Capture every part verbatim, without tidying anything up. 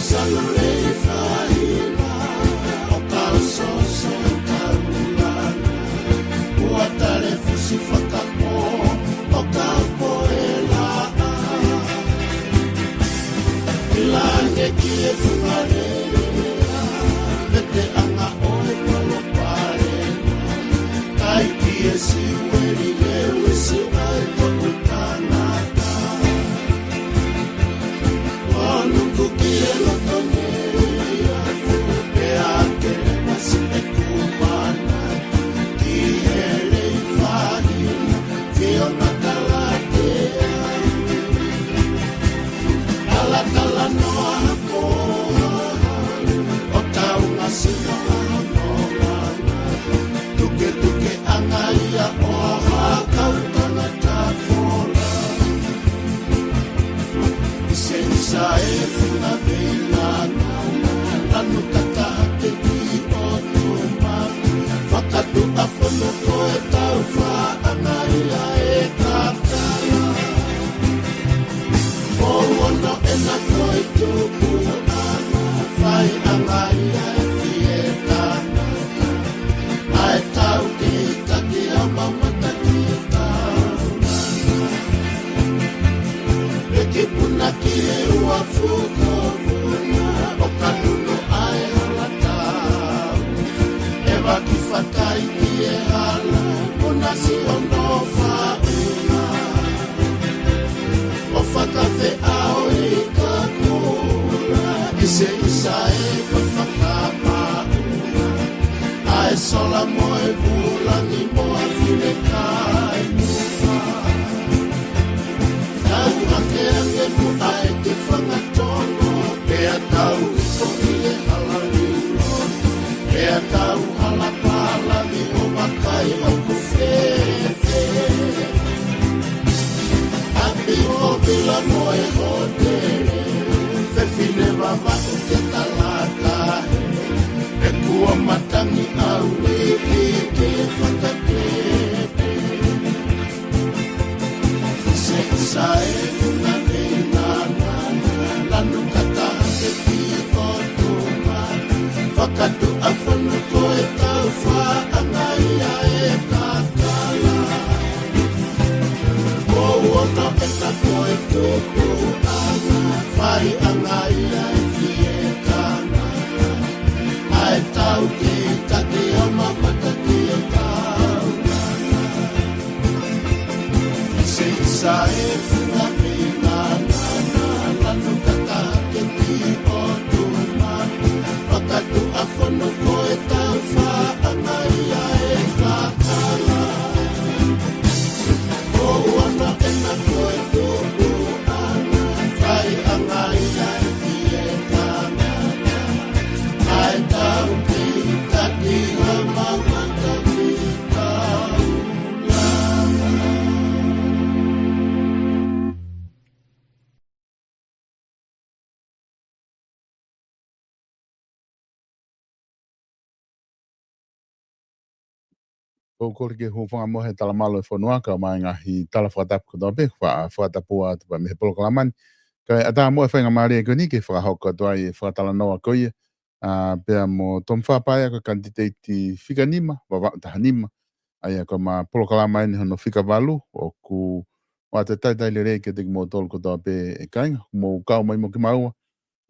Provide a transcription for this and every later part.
Salulei faila, ʻo kau soso taulanga. Ua tale fusi fakapō, ʻo kau poʻe laʻā. ʻI langi ki he funga lea, pete anga ʻo e palopalema. Kai ki he siueli he uisi ai toku tangata. ʻO nuku ki he loto nei, pea ke le masi e kupana. Ki he lei faila, fio makalate. Talatalanoa ko ʻo tau ngasi no ʻaho no langa. Tuketuke anga ia ʻo ha kau tangata fola. Sensa e funa veinana. Lanu kata ke ki o tuma. Fakatu a fono ko e tau fa anga ia e kakala. ʻO ono ena ko e tupu ʻana, fai anga ia e fie tangata. ʻA e tau ki taki a mamata ki e tau. E ki puna ki he ua fuko puna, ʻo ka tuno ʻa e hala tau. E vaki fakai ki he hala, puna si ono faʻunga. ʻO fakafeʻao i ka kula, ʻiseʻisa e ka fakamaʻunga. ʻA e sola mo e vula ni mo a file kai mua. Tau hake ange mo ʻa e ke fanga tono, pea tau ʻi ko ʻi e hala lilo. Pea tau hala pala ni ʻo makai ʻoku fefe. ʻApi ʻo pila mo e hotele, fefine vavaʻu ke talata. E kua matangi au i ki ke fakakepe. Sensa e funa veinana, lanu kata ke ki o tuma. Fakatu a fono ko e tau fa anga ia e kakala. Ko uono e ka ko e tupu anga, fai anga ia e fie tangata. ʻA e tau ki taki a mamata ki e tau. Sensa e funa veinana, lanu kata ke ki o tuma. Fakatu a fono ko e tau fa anga ia e kakala. Ko uono e ka ko e tupu anga, fai anga ia e fie tangata. ʻA e tau ki taki a mamata ki tau. ʻOku ou kole ke u hūfanga mo e talamalu e fonua kae ʻumaʻā e ngaahi tala fakatapu kotoa pē, fa-, fakatapua atu pē mei he polokalama ni. Kae ʻatā mo e faingamālie ko eni ke fakahoko atu ai e fakatalanoa ko ia, ʻa, pea mo Tomifa Paea ko e kanititeiti fika nima, Vavaʻu taha nima. ʻA ia ko ʻema polokalama eni hono fika valu, ʻoku ʻoatu e talitali lelei kiate kimoutolu kotoa pē ʻe kāinga, mou kau mai mo kimaua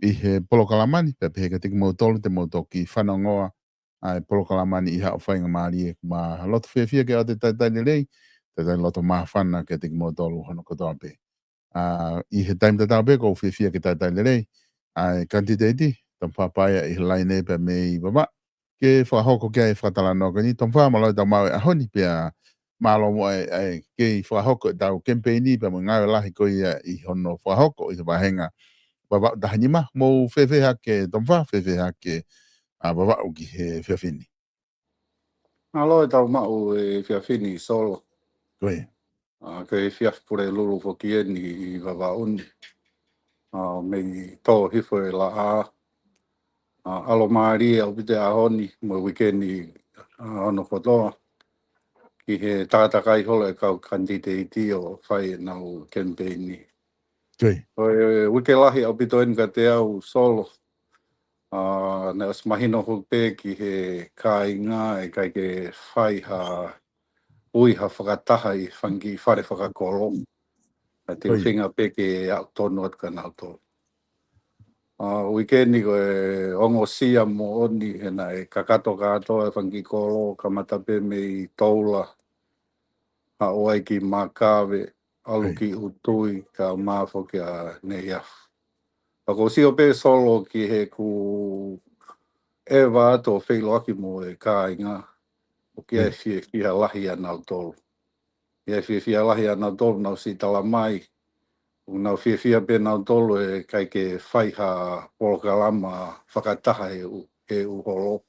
ʻi he polokalama ni, pea pehē kiate kimoutolu te mou toki fanongoa ʻa e polokalama ni ʻi haʻo faingamālie. ʻOku ma loto fiefia ke ʻoatu e talitali lelei, talitali loto māfana kiate kimoutolu hono kotoa pē. ʻA, ʻi he taimi tatau pē ʻoku ou fiefia ke talitali lelei ʻa e kanititeiti Tomifa Paea ʻi he laine pea mei Vavaʻu ke fakahoko ki ai e fakatalanoa ko eni. Tomifa, mālō e tau maʻu e ʻaho ni, pea mālō muʻa e, e kei fakahoko e tau kemipeini pea mo e ngāue lahi ko ia ʻi hono fakahoko ʻi he vahenga Vavaʻu taha nima. Mou fēfē hake Tomifa, fēfē hake ʻa Vavaʻu ki he efiafi ni? Mālō e tau maʻu e efiafi ni Solo. Ko ia. ʻA, ko e efiafi Pulelulu foki eni ʻi Vavaʻu ni. ʻA, mei tō hifo e laʻā. ʻA, ʻalomālie ʻaupito e ʻaho ni mo e uike ni, ʻa, hono kotoa. Ki he tātakai holo e kau kanititeiti ʻo fai ʻenau kemipeini. Ko ia. Ko e uike lahi ʻaupito eni kiate au Solo. ʻA, naʻe ʻosi mahino foki pē ki he kāinga ʻe ʻikai ke fai ha ui ha fakataha ʻi he fanga kiʻi fale fakakolo. Ka te u feinga pē ke aʻu tonu atu kia nautolu. ʻA, uike ni ko e ongosia moʻoni he naʻe kakato kātoa e fanga kiʻi kolo, kamata pē mei Toula, haʻu ai ki Makave, ʻalu ki ʻUtui, kae ʻumaʻā foki ʻa Neiafu. Ka ʻoku ou sio pē Solo ki heʻeku ʻeva atu ʻo feʻiloaki mo e kāinga, ʻoku ʻi ai e fiefia lahi ʻia nautolu. ʻI ai e fiefia lahi ʻia nautolu, nau siʻi tala mai, ʻoku nau fiefia pē nautolu ʻe ʻikai ke fai ha polokalama fakataha he ʻū, he ʻū holo.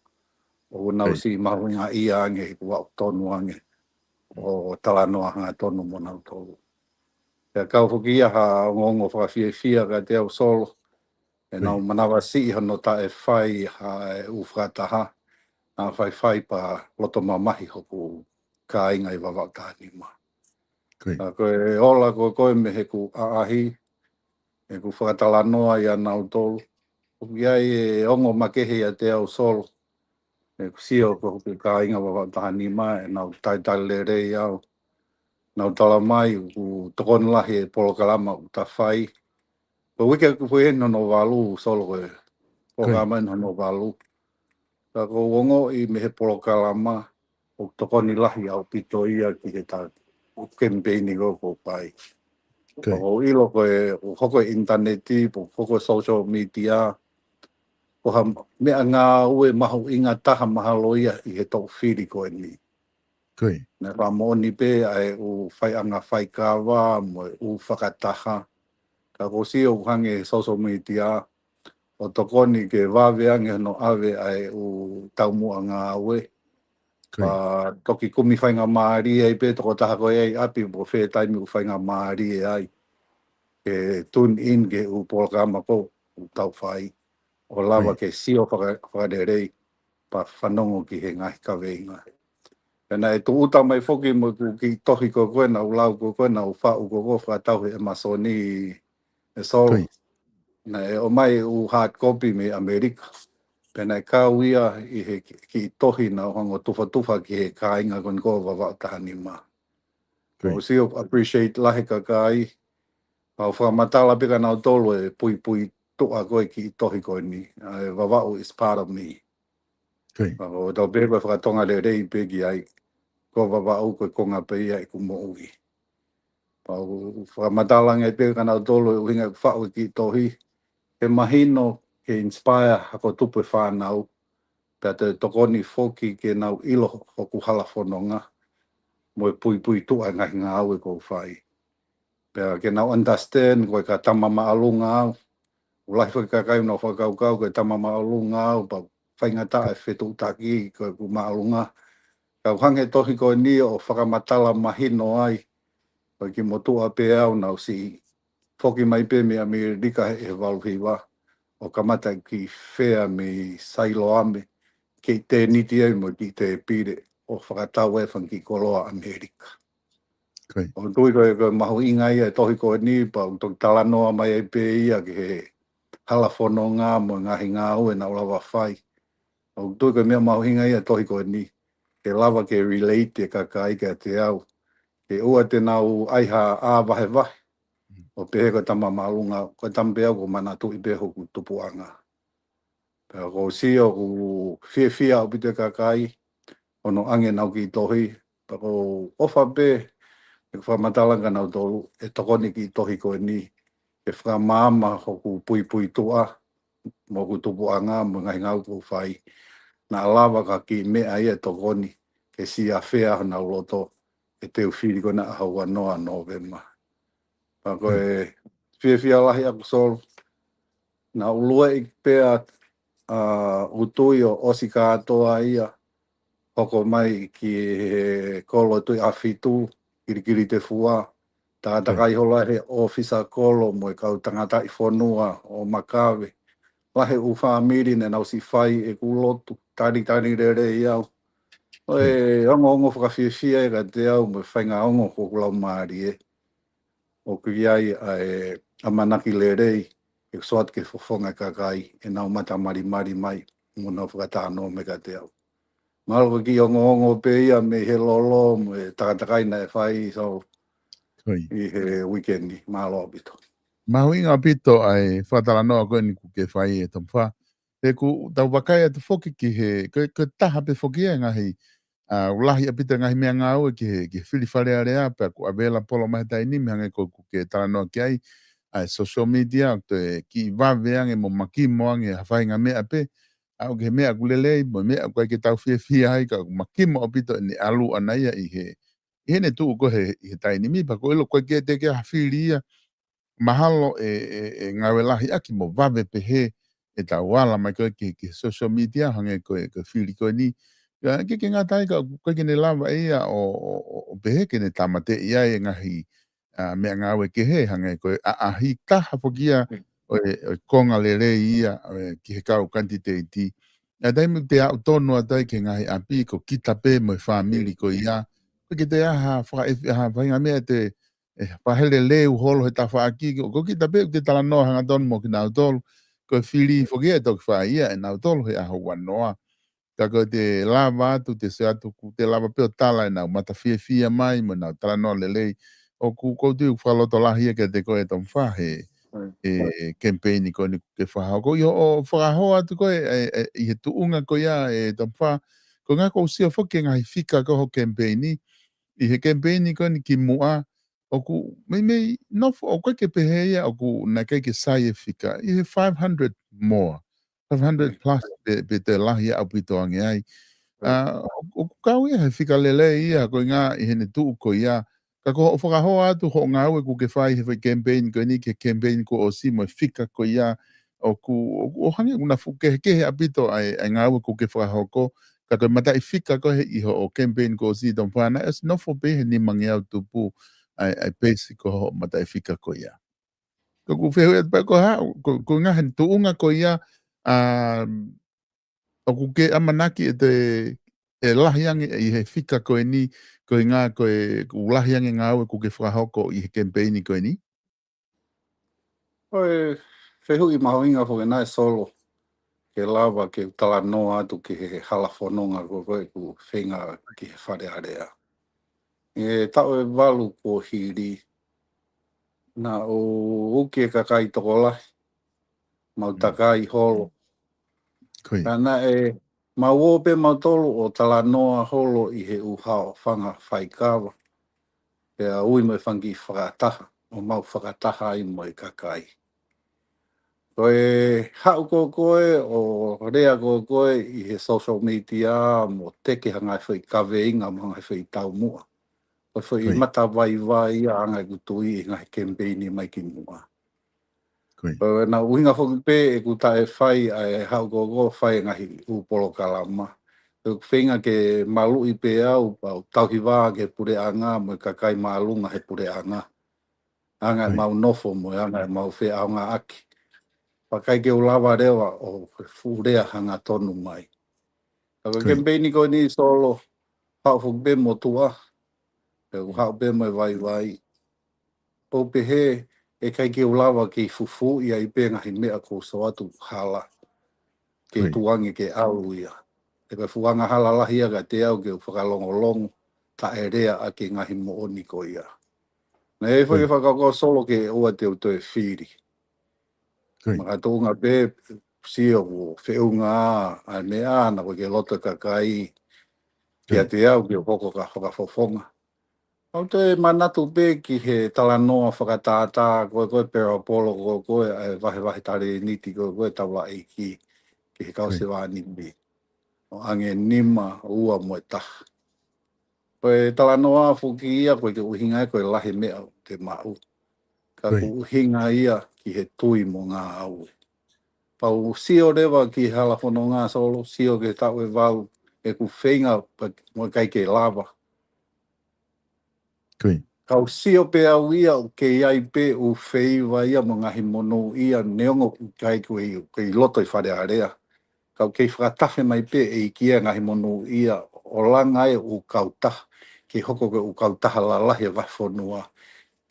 ʻOku nau siʻi mahuʻingaʻia ange he ʻoku aʻu tonu ange ʻo talanoa hangatonu mo nautolu. Pea kau foki ia ha ongoongo fakafiefia kiate au Solo, he naʻa ku manavasiʻi hono taʻe fai ha ʻū fakataha, naʻa faifai pea loto mamahi hoku kāinga ʻi Vavaʻu taha nima. Ka ko e ola ko ē mei heʻeku ʻaʻahi, heʻeku fakatalanoa ʻia nautolu, ʻoku ʻi ai e ongo makehe ʻiate au Solo, heʻeku sio ko hoku kāinga Vavaʻu taha nima, ʻenau talitali lelei au. Nau tala mai ʻoku tokoni lahi e polokalama ʻoku ta fai. Ko e uike ʻoku foʻi eni hono valu Solo ko e polokalama eni hono valu. Ka ʻoku ou ongoʻi mei he polokalama ʻoku tokoni lahi ʻaupito ia ki he ta ʻū kemipeini ko ē ʻoku fai. Ka ʻoku ou ʻilo ko e ʻoku hoko e ʻinitaneti, ʻoku hoko e social media, ko ha meʻangāue mahuʻinga taha mahalo ia ʻi he toʻu fili ko eni. Naʻe fakamoʻoni pē ʻa e ʻū faiʻanga faikava mo e ʻū fakataha. Ka ʻoku ou sio ʻoku hangē he social media ʻo tokoni ke vave ange hono ʻave ʻa e ʻū taumuʻa ngāue. Pea toki kumi faingamālie ai pē tokotaha ko ē ʻi ʻapi pe ko fē taimi ʻoku faingamālie ai ke tune in ki he ʻū polokalama ko ē ʻoku tau fai, ʻo lava ke sio faka-, fakalelei, pea fanongo ki he ngaahi kaveinga. Pea naʻe tūʻuta mai foki mo ʻeku kiʻi tohi ko ē naʻa ku lau ko ē naʻa ku faʻu ko ē fakatau he ʻAmazon ʻe Solo. Naʻe ʻomai e ʻū hard copy mei ʻAmelika. Pea naʻe kau ia ʻi he ki-, kiʻi tohi naʻa ku hanga ʻo tufatufa ki he kāinga ko eni ko Vavaʻu taha nima. ʻOku ou sio ʻoku appreciate lahi e kakai, pea u fakamatala pē kia nautolu e puipuituʻa ko ē kiʻi tohi ko eni, ʻa e Vavaʻu is part of me. Pea ʻoku tau pehē ko e fakatonga lelei pē ki ai, ko Vavaʻu ko e konga pē ia ʻeku moʻui. Pea u fakamatala ange pē kia nautolu e ʻuhinga ʻeku faʻu e kiʻi tohi, ke mahino, ke inspire hako tupu e fānau, pea toe tokoni foki ke nau ʻilo hoku hala fononga, mo e puipuituʻa e ngaahi ngāue ʻoku ou fai. Pea ke nau understand ko e ka tama māʻolunga au. ʻOku lahi foki e kakai ʻoku nau fakakaukau ko e tama māʻolunga au, pea faingataʻa e fetuʻutaki ko ʻeku māʻolunga. Ka ʻoku hangē e tohi ko eni ʻo fakamatala mahino ai, ko e kiʻi motuʻa pē au naʻa ku siʻi foki mai pē mei ʻAmelika he, he valu hiva, ʻo kamata e kiʻi fea mei Sailoame, kiʻi tēniti ai mo e kiʻi tēpile, ʻo fakatau ai e fanga kiʻi koloa ʻAmelika. ʻOku ou tui ko e, ko e mahuʻinga ia e tohi ko eni, pea ʻoku toki talanoa mai ai pē ia ki he hala fononga mo e ngaahi ngāue naʻa ku lava fai. ʻOku ou tui ko e meʻa mahuʻinga ia e tohi ko eni, ke lava ke relate e kakai kiate au. Ke ʻoua te nau ʻai ha ʻā vahevahe, ʻo pehē ko e tama māʻolunga, ko e tama pē au ʻoku ou manatuʻi pē hoku tupuʻanga. Pea ʻoku ou sio ʻoku fiefia ʻaupito e kakai, hono ʻoange ʻenau kiʻi tohi, pea ʻoku ou ʻofa pē, ʻeku fakamatala kia nautolu, ʻe tokoni e kiʻi tohi ko eni, ke fakamaama hoku puipuituʻa, mo hoku tupuʻanga, mo e ngaahi ngāue ʻoku ou fai, naʻa lava ko e kiʻi meʻa ia ʻe tokoni, ke siʻi fea honau loto, ʻi he teu fili ko ena ʻaho ua noa Nōvema. Pea ko e fiefia lahi ʻaku Solo, naʻa ku ʻuluaki pē ʻa ʻUtui ʻo ʻosi kātoa ia, hoko mai ki he kolo Tuʻiʻāfitu, Kilikilitefua, tātakai holo he ʻōfisa kolo mo e kau tangataʻi fonua ʻo Makave. Lahi e ʻū fāmili naʻa nau siʻi fai ʻeku lotu, talitali lelei au. Ko e ongoongo fakafiefia ia kiate au mo e faʻahinga ongo ko ʻeku laumālie. ʻOku ʻi ai ʻa e ʻamanaki lelei, ʻE soat ke fofonga kakai, ʻenau mata malimali mai, mo nau fakatalanoa mai kiate au. Mahalo ko e kiʻi ongoongo pē ia mei he lolo, mo e takatakai naʻe fai, so, ʻi he weekend ni, mālō ʻaupito. Mahuʻinga ʻaupito ʻa e fakatalanoa ko eni kuo ke fai ʻe Tomifa. ʻE ku tau vakai atu foki ki he, ko, ko e taha pē foki ʻa e ngaahi, ʻa, ʻoku lahi ʻaupito ngaahi meʻangāue ki he, ki he fili Fale Alea, pea kuo ʻave ʻa Polo mai he taimi ni, hangē ko ē kuo ke talanoa ki ai, ʻa e social media, ʻoku toe kiʻi vave ange mo makimo ange ha faʻahinga meʻa pē, ʻa, ʻoku ʻi ai e meʻa ʻoku lelei, mo e meʻa ʻoku ʻikai ke tau fiefia ai, ka ʻoku makimo ʻaupito ʻene ʻalu ʻana ia ʻi he, ʻi heʻene tuʻu ko ē he, he taimi ni, pea ko e ʻilo ko ē ke te ke ha fili ia, mahalo ʻe, ʻe, ʻe ngāue lahi ʻaki mo vave pehē ʻetau ala mai ko ē ki, ki he social media, hangē ko e, ko e fili ko eni. Ka ʻikai ke ngata ai ka ʻoku ʻikai ke ne lava ia ʻo, ʻo, ʻo, ʻo pehē ke ne tāmateʻi ai e ngaahi, ʻa, meʻangāue kehe, hangē ko e ʻaʻahi taha foki ia ʻo e, ʻo e konga lelei ia, ʻo e, ki he kau kanititeiti. ʻA e taimi te aʻu tonu atu ai ki he ngaahi ʻapi, ko kita pē mo e fāmili ko ia. ʻIkai ke toe ʻi ai ha fakaʻefi-, ha faʻahinga meʻa te, ʻe, pehē lelei ʻo holo he tafaʻaki, ko, ko kita pē te talanoa hangatonu mo kinautolu, ko e fili foki ʻe toki fai ia ʻe nautolu he ʻaho ua noa. Ka ko e te lava atu, te sio atu, kuo te lava pē ʻo tala ʻenau mata fiefia mai, mo ʻenau talanoa lelei, ʻoku, ʻoku ou tui ʻoku fakalotolahi ia kiate koe Tomifa he, he kemipeini ko eni kuo ke fakahoko. ʻI hoʻo fakahoa atu ko ē, ʻe, ʻe, ʻi he tuʻunga ko ia ē Tomifa, ko e ʻuhinga ʻoku ou sio foki ki he ngaahi fika ko ē hoʻo kemipeini, ʻi he kemipeini ko eni kimuʻa, ʻoku meimei nofo, ʻoku ʻikai ke pehē ia, ʻoku naʻe ʻikai ke sai e fika, ʻi he five hundred more, five hundred plus pē, pē toe lahi ʻaupito ange ai. ʻA, ʻoku, ʻoku kau ia he fika lelei ia, ko e ʻuhinga ʻi heʻene tuʻu ko ia. Ka ko hoʻo fakahoa atu hoʻo ngāue kuo ke fai he foʻi kemipeini ko eni ki he kemipeini kuo ʻosi mo e fika ko ia, ʻoku, ʻoku, ʻo hangē ʻoku na fuʻu kehekehe ʻaupito ʻa e, ʻa e ngāue kuo ke fakahoko, ka ko e mataʻi fika ko ē ʻi hoʻo kemipeini kuo ʻosi Tomifa naʻe ʻosi nofo pē he nimangeau tupu ʻa e, ʻa e peisi ko hoʻo mataʻi fika ko ia. Ka ʻoku ou fehuʻi atu pē ko e hā, ko, ko e ʻuhinga he tuʻunga ko ia, ʻa, ʻoku ke ʻamanaki ʻe toe, ʻe lahi ange ʻi he fika ko eni, ko e ʻuhinga ko e, ʻoku lahi ange ngāue kuo ke fakahoko ʻi he kemipeini ko eni? Ko e fehuʻi mahuʻinga foki ena ē Solo, ke lava ke talanoa atu ki he hala fononga ko ē ʻoku feinga ki he Fale Alea. ʻI he taʻu ʻe valu kuo hili, naʻa ku uki e kakai tokolahi, mau takai holo. Ka naʻe mau ō pē mautolu ʻo talanoa holo ʻi he ʻū haʻofanga faikava. Pea ui mo e fanga kiʻi fakataha, ʻo mau fakataha ai mo e kakai. Ko e haʻu ko ē ʻo lea ko ē ʻi he social media mo teke ha ngaahi foʻi kaveinga mo ha ngaahi foʻi taumuʻa. Ko e foʻi mata vaivai ia ʻa e ngaahi kuo tui ʻi he ngaahi kemipeini mai kimuʻa. Ko ʻena ʻuhinga foki pē ʻeku taʻe fai ʻa e haʻu ko ē ʻo fai e ngaahi ʻū polokalama. ʻOku feinga ke maluʻi pē au, pea u tauhi vā ki he puleʻanga mo e kakai māʻolunga he puleʻanga. ʻA e ngaahi mau nofo mo e ʻa e ngaahi mau feʻaongaʻaki. Pea ʻikai ke u lava leva ʻo fuʻu lea hangatonu mai. Ka ko e kemipeini ko eni Solo, haʻu foki pē mo tuʻa, pea u haʻu pē mo e vaivai. ʻOku ou pehē, ʻe ʻikai ke u lava ke fufuuʻi ai pē ngaahi meʻa kuo u sio atu hala. Ke tuʻu ange ke ʻalu ia. ʻE ko e fuʻu angahala lahi ia kiate au ke u fakalongolongo, taʻe lea ʻaki e ngaahi moʻoni ko ia. Naʻe ʻi ai foki e fakakaukau Solo ke ʻoua te u toe fili. Makatuʻunga pē sio ʻoku feʻunga ʻa e meʻa naʻa ko e ke loto kakai, kiate au ke u hoko ko ha fakafofonga. ʻOku ou toe manatu pē ki he talanoa fakatātā ko ē ko ē, parable ko ē ko ē, ʻa e vahevahe talēniti ko ē ko ē taulaʻeiki ki he kau sevāniti. ʻO ʻoange nima, ua mo e taha. Ko e talanoa foki ia, ʻoku ʻikai ke ʻuhinga ia ko e lahi e meʻa ʻoku te maʻu. Ka ʻoku ʻuhinga ia ki he tui mo ngāue. Pea u sio leva ki he hala fononga Solo, sio ki he taʻu ʻe valu, ʻeku feinga pea mo e ʻikai ke lava. Ka u sio pē au ia ʻoku kei ʻi ai pē ʻū feiva ia mo e ngaahi monūʻia neongo ʻoku ʻikai ke u ʻi, ke u ʻi loto ʻi Fale Alea. Ka ʻoku kei fakatafe mai pē ʻe he ʻEiki e ngaahi monūʻia ʻo langa ai e ʻū kautaha, ke hoko ko e ʻū kautaha lalahi ʻa e vahefonua,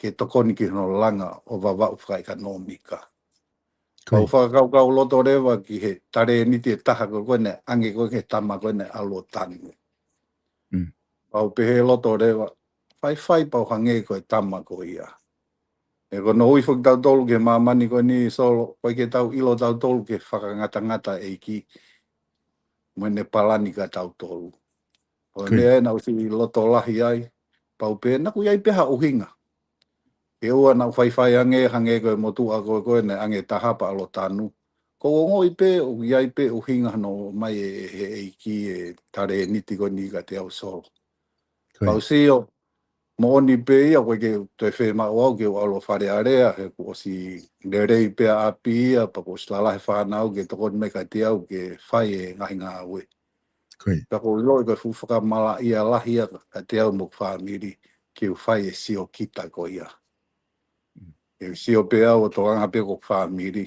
ke tokoni ki hono langa ʻo Vavaʻu fakaʻekonōmika. Pau fakakaukau loto leva ki he talēniti ʻe taha ko ē naʻe ʻange ko ē ki he tama ko ē naʻe ʻalu ʻo tanu. Pau pehē loto leva, faifai pau hangē ko e tama ko ia. ʻE ko hono ui foki tautolu ki he māmani ko eni Solo, ʻoku ʻikai ke tau ʻilo tautolu ki he fakangatangata ʻa e ʻEiki mo ʻene palani kia tautolu. Ko e meʻa ē naʻa ku siʻi loto lahi ai, pau pē naʻa ku ʻi ai pē ha ʻuhinga. ʻE ua naʻa ku faifai ange, hangē ko e motuʻa ko ē naʻe ʻange taha pea ʻalu ʻo tanu. Ko u ongoʻi pē, ʻoku ʻi ai pē ʻuhinga hono ʻomai ʻe he ʻEiki e talēniti ko eni kiate au Solo. Pau sio, moʻoni pē ia, ʻoku ʻikai ke toe fiemaʻu au ke u ʻalu ʻo Fale Alea, he kuo ʻosi lelei pē ʻa ʻapi ia, pea kuo ʻosi lalahi e fānau ke tokoni mai kiate au ke fai e ngaahi ngāue. Pea ʻoku ou ʻiloʻi ko e fuʻu fakamalaʻia lahi ia kiate au mo hoku fāmili, ke u fai e siokita ko ia. ʻE sio pē au ʻo tokanga pē ki hoku fāmili.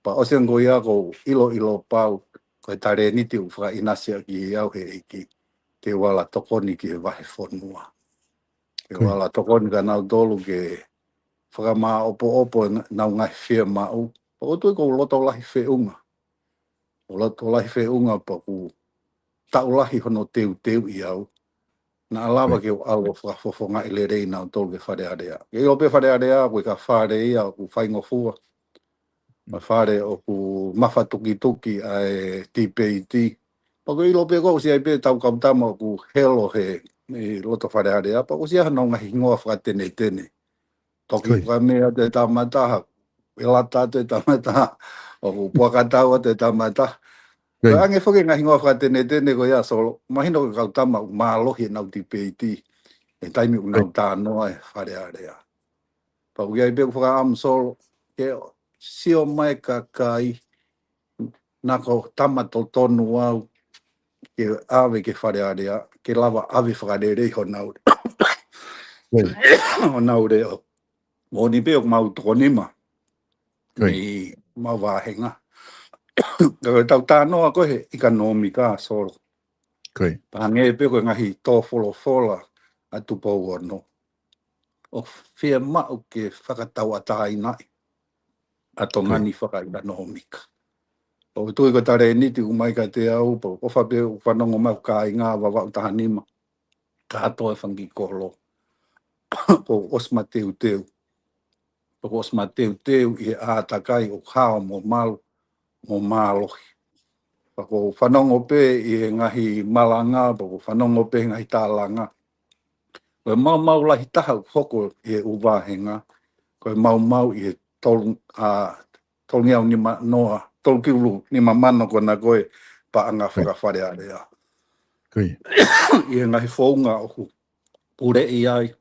Pea ʻosi ange ko ia ʻoku ou ʻiloʻilo pau, ko e talēniti ʻoku fakaʻinasi ʻaki au ʻe he ʻEiki, ke u ala tokoni ki he vahefonua. Ke u ala tokoni kia nautolu ke fakamāʻopoʻopo ʻenau ngaahi fiemaʻu. Pea ʻoku ou tui ʻoku ou loto lahi feʻunga. ʻOku ou loto lahi feʻunga pea ʻoku taʻu lahi hono teuteuʻi au. Naʻa lava ke u ʻalu ʻo fakafofongaʻi lelei nautolu ki Fale Alea. Ke ʻilo pē Fale Alea, ko e ka fale ia ʻoku faingofua. Ko e fale ʻoku mafatukituki ʻa e tipeiti. Pea ʻoku ʻilo pē ʻoku ʻosi ʻi ai pē ʻetau kau tama ʻoku helo he, ʻi loto Fale Alea. Pea ʻoku ʻosi ʻi ai honau ngaahi hingoa fakatenetene. Toki fakameʻa atu e tama ʻe taha, ʻe lata atu e tama ʻe taha, ʻoku puaka tau atu e tama ʻe taha. Ko e ʻange foki e ngaahi hingoa fakatenetene ko ia Solo, mahino ko e kau tama ʻoku mālohi ʻenau tipeiti, he taimi ʻoku nau talanoa ʻi Fale Alea. Pea ʻoku ʻi ai pē ʻeku fakaʻamu Solo, ke sio mai e kakai, naʻa ko e tama totonu au ke ʻave ki Fale Alea, ke lava ʻave fakalelei honau, honau leʻo. Moʻoni pē ʻoku mau toko nima ʻi homau vāhenga. Ka ko ʻetau talanoa ko ē he ʻekonōmika Solo. Pea hangē pē ko e ngaahi tō folofola ʻa Tupou Ono. ʻOku fiemaʻu ke fakatauʻatāinaʻi ʻa Tonga ni fakaʻekonōmika. ʻOku ou tui ko e talēniti ʻoku ʻomai kiate au, pea ʻoku ou ʻofa pē ʻoku fanongo mai hoku kāinga Vavaʻu taha nima, kātoa e fanga kiʻi kolo. Kuo ʻosi mateuteu. Kuo ʻosi mateuteu ʻi he ʻātakai ʻoku hao mo malu, mo mālohi. Pea ʻoku ou fanongo pē ʻi he ngaahi malanga, pea ʻoku ou fanongo pē he ngaahi tālanga. Ko e maumau lahi taha ʻoku hoko ʻi he ʻū vāhenga, ko e maumau ʻi he tolu, ʻa, tolungeau nima noa, tolu kilu nima mano ko ena ko e paʻanga faka-Fale Alea. ʻI he ngaahi founga ʻoku puleʻi ai,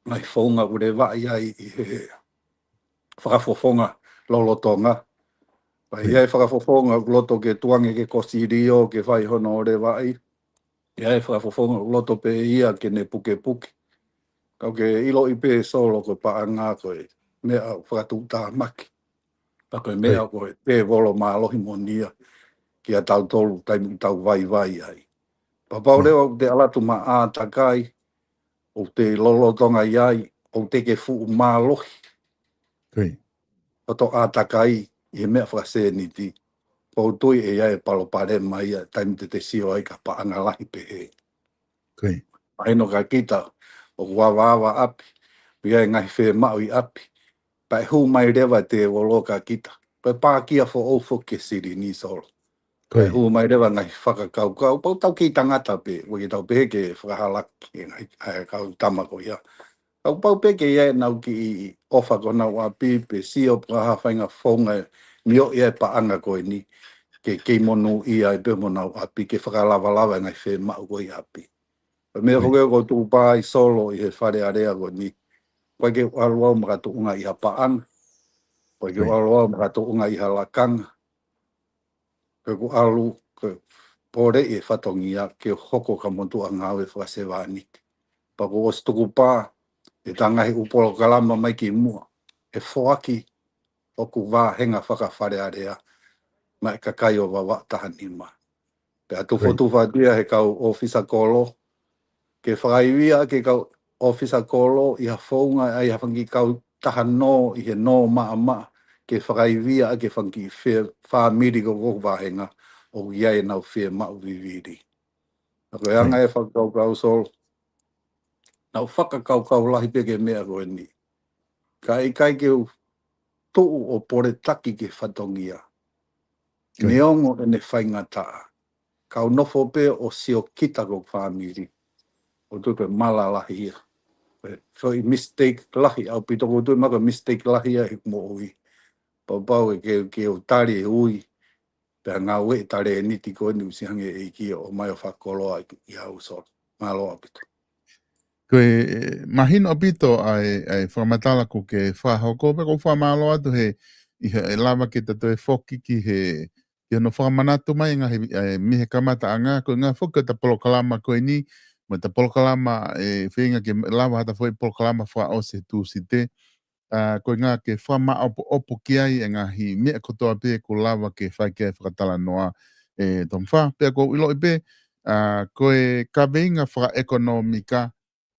ngaahi founga ʻoku levaʻi ai ʻi he fakafofonga lolotonga. Pea ʻi ai e fakafofonga ʻoku loto ke tuʻu ange ke kosilio ke fai hono levaʻi. ʻI ai e fakafofonga ʻoku loto pē ia ke ne pukepuke. Ka ʻoku ke ʻiloʻi pē Solo ko e paʻanga ko e meʻa ʻoku fakatuʻutāmaki. Pea ko e meʻa ko e tēvolo mālohi moʻoni ia kia tautolu taimi ʻoku tau vaivai ai. Pea pau leva ʻoku te ʻalu atu maʻa ʻātakai, ʻoku te lolotonga ʻi ai, ʻoku te ke fuʻu mālohi hoto ʻātakai ʻi he meʻa fakasēniti. Pea ʻoku ou tui ʻe ʻi ai e palopalema ia taimi te te sio ai ki ha paʻanga lahi pehē. Mahino kia kita, ʻoku avaava ʻapi, ʻoku ʻi ai e ngaahi fiemaʻu ʻi ʻapi, pea ʻe hū mai leva e tēvolo kia kita. Pea ʻe pākia foʻou foki e silini Solo. Pea ʻe hū mai leva e ngaahi fakakaukau, pea ʻoku tau kei tangata pē, ʻoku ʻikai ke tau pehē ke fakahalaki e ngaahi, ʻa e kau tama ko ia. Ka ʻoku pau pē ke ʻi ai ʻenau kiʻi ʻofa ki honau ʻapi, pe sio pe ko e hā e faʻahinga founga ʻe mioʻi ai e paʻanga ko eni, ke kei monūʻia ai pē mo honau ʻapi, ke fakalavalava e ngaahi fiemaʻu ko ē ʻi ʻapi. Pea meʻa foki ʻoku ou tukupā ai Solo ʻi he Fale Alea ko eni, ʻoku ʻikai ke u ʻalu au makatuʻunga ʻi ha paʻanga, ʻoku ʻikai ke u ʻalu au makatuʻunga ʻi ha lakanga, ka ʻoku ou ʻalu ke poleʻi e fatongia ke hoko ko ha motuʻa ngāue fakasevāniti. Pea kuo ʻosi tukupā ʻeta ngaahi ʻū polokalama mai ki muʻa, ʻe foaki hoku vāhenga faka-Fale Alea maʻa e kakai ʻo Vavaʻu taha nima. Pea tufotufa atu ia he kau ʻōfisa kolo, ke fakaivia ʻaki e kau ʻōfisa kolo ʻi ha founga ʻa e fanga kiʻi kau taha nō ʻi he nō maʻamaʻa, ke fakaivia ʻaki e fanga kiʻi fē-, fāmili ko ē ʻoku vahenga ʻoku ʻi ai ʻenau fiemaʻu vivili. Ka ko e anga e fakakaukau Solo, naʻá ku fakakaukau lahi pē ki he meʻa ko eni. Ka ʻikai ke u tuʻu ʻo poletaki ki he fatongia. Neongo ʻene faingataʻa. Ka u nofo pē ʻo sio kita ko e fāmili. ʻO tuʻu pē mālō lahi ia. Ko e foʻi mistake lahi ʻaupito, ʻoku ou tui maʻu ko e mistake lahi ia he moʻui. Pau pē ke, ke u tali e ui. Pea ngāue e talēniti ko eni ʻoku ʻosi hanga ʻe he ʻEiki ʻo ʻomai ʻo fakakoloa ʻi au Solo. Mālō ʻaupito. Ko e, e, mahino ʻaupito ʻa e, ʻa e fakamatala ʻoku ke fakahoko, pea ʻoku ou fakamālō atu he, ʻi he, ʻe lava ke ta toe foki ki he, ki hono fakamanatu mai ngaahi, e, mei he kamataʻanga, ko e ngaahi foki ʻeta polokalama ko eni, mo ʻeta polokalama, e, feinga ke lava haʻata foʻi polokalama fakaʻosi he Tūsite, ʻa, ko e ngaahi ke fakamaʻopoʻopo ki ai e ngaahi meʻa kotoa pē ʻoku lava ke fai ki ai e fakatalanoa, e, Tomifa. Pea ʻoku ou ʻiloʻi pē, ʻa, ko e kaveinga fakaʻekonōmika,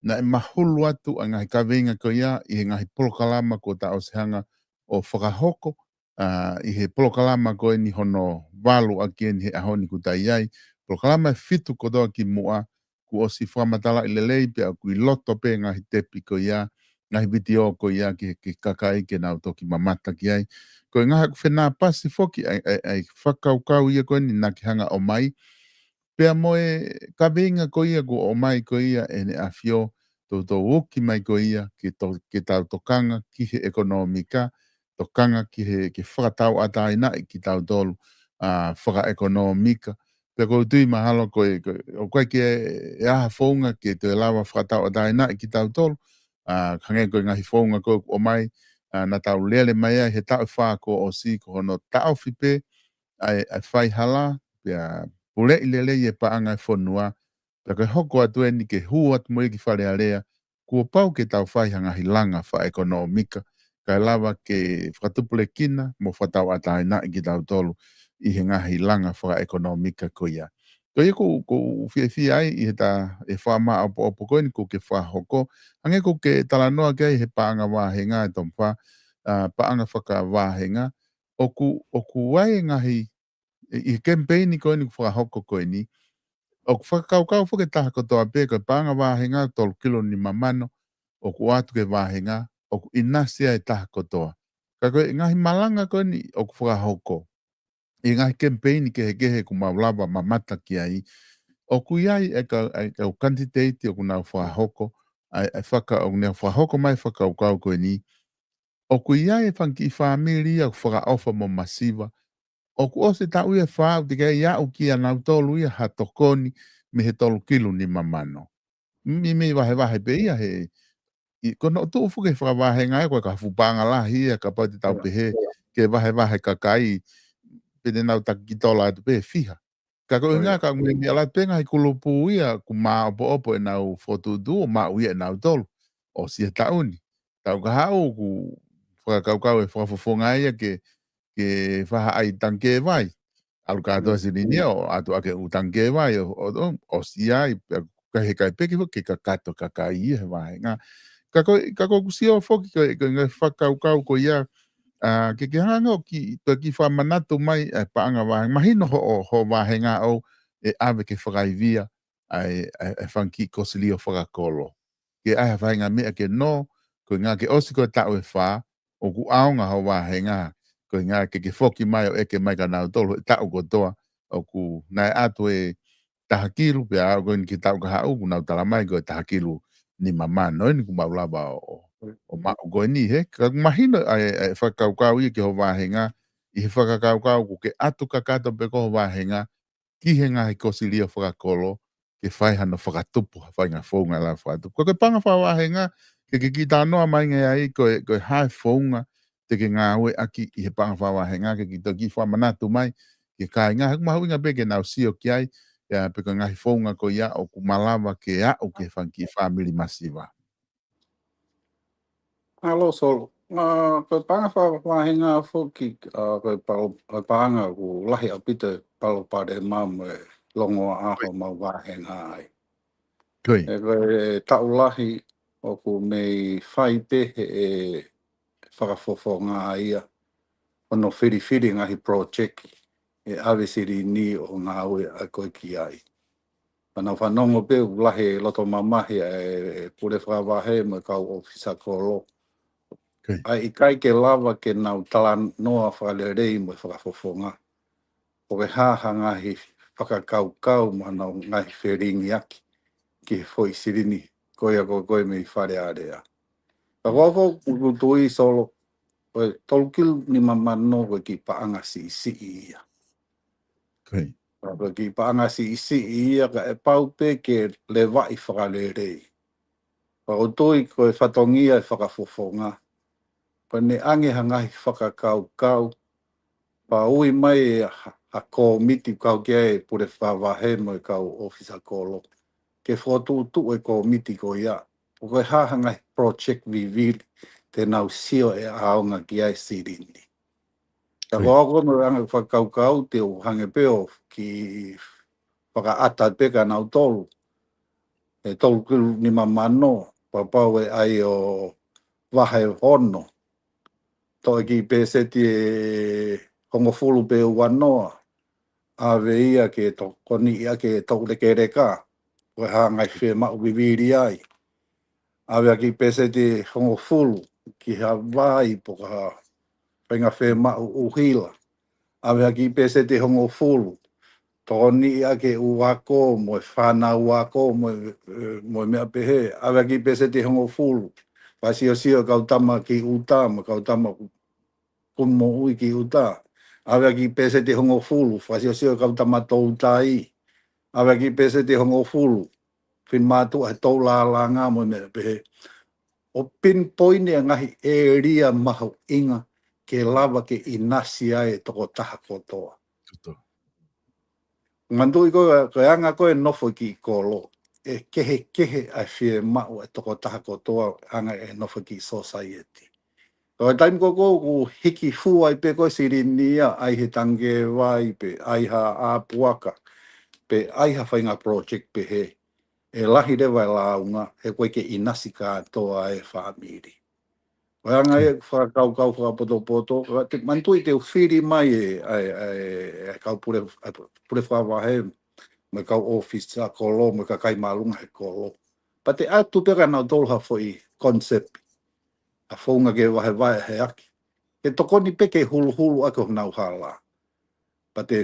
naʻe mahulu atu ʻa e ngaahi kaveinga ko ia ʻi he ngaahi polokalama kuo ta ʻosi hanga ʻo fakahoko, ʻa, ʻi he polokalama ko eni hono valu ʻaki eni he ʻaho ni ʻoku ta ʻi ai. Polokalama ʻe fitu kotoa kimuʻa, kuo ʻosi fakamatalaʻi lelei pea ʻoku ʻi loto pē ngaahi tepi ko ia, ngaahi vitiō ko ia ki he, ki he kakai ke nau toki mamata ki ai. Ko e ngaahi ʻoku fenāpasi foki ʻa e, ʻa e, ʻa e fakakaukau ia ko eni naʻá ke hanga ʻo ʻomai. Pea mo e kaveinga ko ia kuo ʻomai ko ia ʻe Heʻene ʻAfio, toutou uki mai ko ia, ke to-, ke tau tokanga ki he ʻekonōmika, tokanga ki he, ke fakatauʻatāinaʻi kitautolu, ʻa, fakaʻekonōmika. Pea ʻoku ou tui mahalo ko e, ko e, ʻoku ʻikai ke ʻi ai ha founga ke toe lava fakatauʻatāinaʻi kitautolu, ʻa, hangē ko e ngaahi founga ko ē ʻoku ʻomai, ʻa, naʻa tau lele mai ai he taʻu ʻe fā kuo ʻosi ko hono taʻofi pē ʻa e, ʻa e faihala, pea puleʻi lelei e paʻanga e fonua, pea ko e hoko atu eni ke hū atu mo ia ki Fale Alea, kuo pau ke tau fai ha ngaahi langa fakaʻekonōmika, kae lava ke fakatupulekina mo fakatauʻatāinaʻi kitautolu ʻi he ngaahi langa fakaʻekonōmika ko ia. Ko ia ʻoku, ʻoku ou fiefia ai ʻi heʻeta, e fakamaʻopoʻopo ko eni ʻoku ke fakahoko, hangē ʻoku ke talanoa ki ai he paʻanga vāhenga e Tomifa, ʻa, paʻanga fakavāhenga, ʻoku, ʻoku ʻi ai e ngaahi ʻi, ʻi he kemipeini ko eni ʻoku fakahoko ko eni. ʻOku fakakaukau foki e taha kotoa pē ko e paʻanga vāhenga tolu kilu nima mano, ʻoku ʻoatu ki he vāhenga, ʻoku ʻinasi ai e taha kotoa. Ka ko e ngaahi malanga ko eni ʻoku fakahoko ʻi he ngaahi kemipeini kehekehe ʻoku mau lava mamata ki ai, ʻoku ʻi ai e kau, e kau kanititeiti ʻoku nau fakahoko, ʻa e, e faka-, ʻoku nau fakahoko mai e fakakaukau ko eni, ʻoku ʻi ai e fanga kiʻi fāmili ia ʻoku fakaʻofa mo masiva, ʻoku ʻosi e taʻu ia ʻe fā ʻoku teʻeki ai aʻu kia nautolu ia ha tokoni mei he tolu kilu nima mano. Meimei vahevahe pē ia he, ʻi, ko hono tuʻu foki he fakavāhenga ia ko e ka fuʻu paʻanga lahi ia kapau te tau pehē ke vahevahe kakai pe te nau taki tola atu pē ʻe fiha. Ka ko e ʻuhinga ia ka ʻoku meimei ʻalu atu pē ngaahi kulupu ia ʻoku maʻopoʻopo ʻenau fokotuʻutuʻu ʻo maʻu ia ʻe nautolu. ʻOsi e taʻu ni. Taʻu kahaʻu ʻoku fakakaukau e fakafofonga ia ke, ke fai ha ʻai tangikē vai. ʻAlu kātoa e silini ia ʻo ʻatu ʻaki e ʻū tangikē vai ʻo, ʻo, ʻo, ʻosi ai, pea ʻikai, ʻikai pē ke, ke kakato kakai ia he vāhenga. Ka ko, ka ko ʻeku sio foki ko, ko e ngaahi fakakaukau ko ia, ʻa, ke, ke hanga ʻo ki, toe kiʻi fakamanatu mai e paʻanga vāhenga. Mahino hoʻo, hoʻo vāhenga ʻoʻou ʻe ʻave ke fakaivia ʻa e, ʻa e, ʻa e fanga kiʻi kosilio fakakolo. Ke ʻai ha faʻahinga meʻa ke nō, ko e ʻuhinga ke ʻosi ko e taʻu ʻe fā, ʻoku ʻaonga hoʻo vāhenga, ko e ʻuhinga ke, ke foki mai ʻo ʻeke mai kia nautolu he taʻu kotoa, ʻoku naʻe ʻatu e taha kilu, pea aʻu ko eni ki he taʻu kahaʻu, ʻoku nau tala mai ko e taha kilu nima mano eni ʻoku mau lava ʻo, ʻo, ʻo maʻu ko eni he. Ka ʻoku mahino ʻa e, ʻa e fakakaukau ia ki hoʻo vāhenga, ʻi he fakakaukau ʻoku ke ʻatu kakato pē ko hoʻo vāhenga, ki he ngaahi kosilio fakakolo, ke fai hano fakatupu, ha faʻahinga founga ʻe lava fakatupu. Ko e paʻanga fakavāhenga, ke, ke kiʻi talanoa mai ange ai, ko e, ko e hā e founga, te ke ngāue ʻaki ʻi he paʻanga fakavāhenga, ke kiʻi toe kiʻi fakamanatu mai, ki he kāinga, he ʻoku mahuʻinga pē ke nau sio ki ai, ia pe ko e ngaahi founga ko ia ʻoku malava ke aʻu ki he fanga kiʻi fāmili masiva. Mālō Solo. ʻA, ko e paʻanga fakavāhenga foki, ʻa, ko e palo-, ko e paʻanga ʻoku lahi ʻaupito e palopalema mo e longoaʻa ʻoku mau vāhenga ai. Ko ia. He ko e taʻu lahi ʻoku mei fai pē ʻe he fakafofonga ia. hono filifili ngaahi project ʻe ʻave silini ʻo ngāue ʻa koe ki ai. Pea naʻa ku fanongo pē ʻoku lahi e loto mamahi ʻa e pule fakavahe mo e kau ʻōfisa kolo. ʻA e ʻikai ke lava ke nau talanoa fakalelei mo e fakafofonga. ʻOku ʻi ai ha ngaahi fakakaukau mo ʻenau ngaahi felingiaki ki he foʻi silini ko ia ko ē mei Fale Alea. Ka ko au foki ʻoku ou tui Solo, ʻoku tolu kilu nima mano ko e kiʻi paʻanga siʻisiʻi ia. Ko e kiʻi paʻanga siʻisiʻi ia ka ʻe pau pē ke levaʻi fakalelei. Ka ʻoku ou tui ko e fatongia e fakafofonga. Pea ne ʻange ha ngaahi fakakaukau. Pea ui mai e ha, ha kōmiti kau ki ai e pule fakavahe mo e kau ʻōfisa kolo. Ke fokotuʻutuʻu e kōmiti ko ia. ʻOku ʻi ai ha ngaahi project vivili te nau sio ʻe ʻaonga ki ai silini. Ka ko au ko e anga fakakaukau te u hangē pē ʻo kiʻi fakaʻata pē kia nautolu. E tolu kilu nima mano, pea pau e ʻai ʻo vahe hono. Toe kiʻi peseti ʻe hongofulu pe ua noa. ʻAve ia ke tokoniʻi ʻaki e tau lekeleka. Ko e hā ngaahi fiemaʻu vivili ai. ʻAve ʻa e kiʻi peseti ʻe hongofulu ki ha vai pe ko ha faʻahinga fiemaʻu ʻuhila. ʻAve ʻa e kiʻi peseti ʻe hongofulu. Tokoniʻi ʻaki e ʻū ako mo e fānau ako mo e, mo e meʻa pehē. ʻAve ʻa e kiʻi peseti ʻe hongofulu. Fakasiosio e kau tama ki ʻuta mo e kau tama kuo moʻui ki ʻuta. ʻAve ʻa e kiʻi peseti ʻe hongofulu. Fakasiosio e kau tama toutai. ʻAve ʻa e kiʻi peseti ʻe hongofulu. Finemātuʻa he tou lālanga mo e meʻa pehē. ʻO pinpoint e ngaahi ʻēlia mahuʻinga ke lava ke ʻinasi ai e tokotaha kotoa. Manatuʻi ko e, ko e anga ko e nofo ki kolo, ʻe kehekehe ʻa e fiemaʻu e tokotaha kotoa anga e nofo ki society. Ko e taimi ko ē ʻoku hiki fua ai pē ko e silini ia, ʻai he tangi vai pe, ʻai ha ʻapuaka, pe ʻai ha faʻahinga project pehē, ʻe lahi leva e lāunga, he ʻoku ʻikai ke ʻinasi kātoa e fāmili. Ko e anga ia e fakakaukau fakapotopoto, ka te manatuʻi te u fili mai e, ʻa e, ʻa e, ʻa e kau pule, ʻa e pule fakavahe, mo e kau ʻōfisa kolo, mo e kakai māʻolunga he kolo. Pea te ʻatu pē kia nautolu ha foʻi concept, ha founga ke vahevahe ʻaki. Ke tokoni pē ke huluhulu ʻaki honau hala. Pea te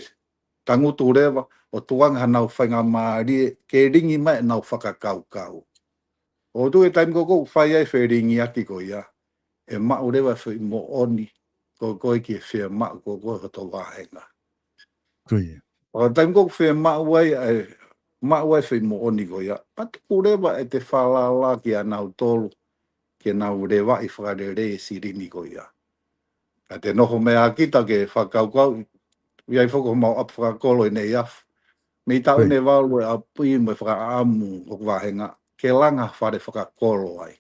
tangutu leva, ʻo tukuange hanau faingamālie, ke lingi mai ʻenau fakakaukau. ʻOku ou tui e taimi ko ē ʻoku fai ai e felingiaki ko ia, ʻe maʻu leva e foʻi moʻoni, ko koe ki he fiemaʻu, ko koe hoto vāhenga. Ko ia. ʻO taimi ko ē ʻoku fiemaʻu ai, ʻe maʻu ai e foʻi moʻoni ko ia, pea tuku leva ʻete falala kia nautolu, ke nau levaʻi fakalelei e silini ko ia. Ka te nofo mai ʻa kita ke fakakaukau, ʻi ai foki homau ʻapi fakakolo ʻi Neiafu. Mei taʻu ʻe valu e ʻapi mo e fakaʻamu hoku vāhenga, ke langa fale fakakolo ai.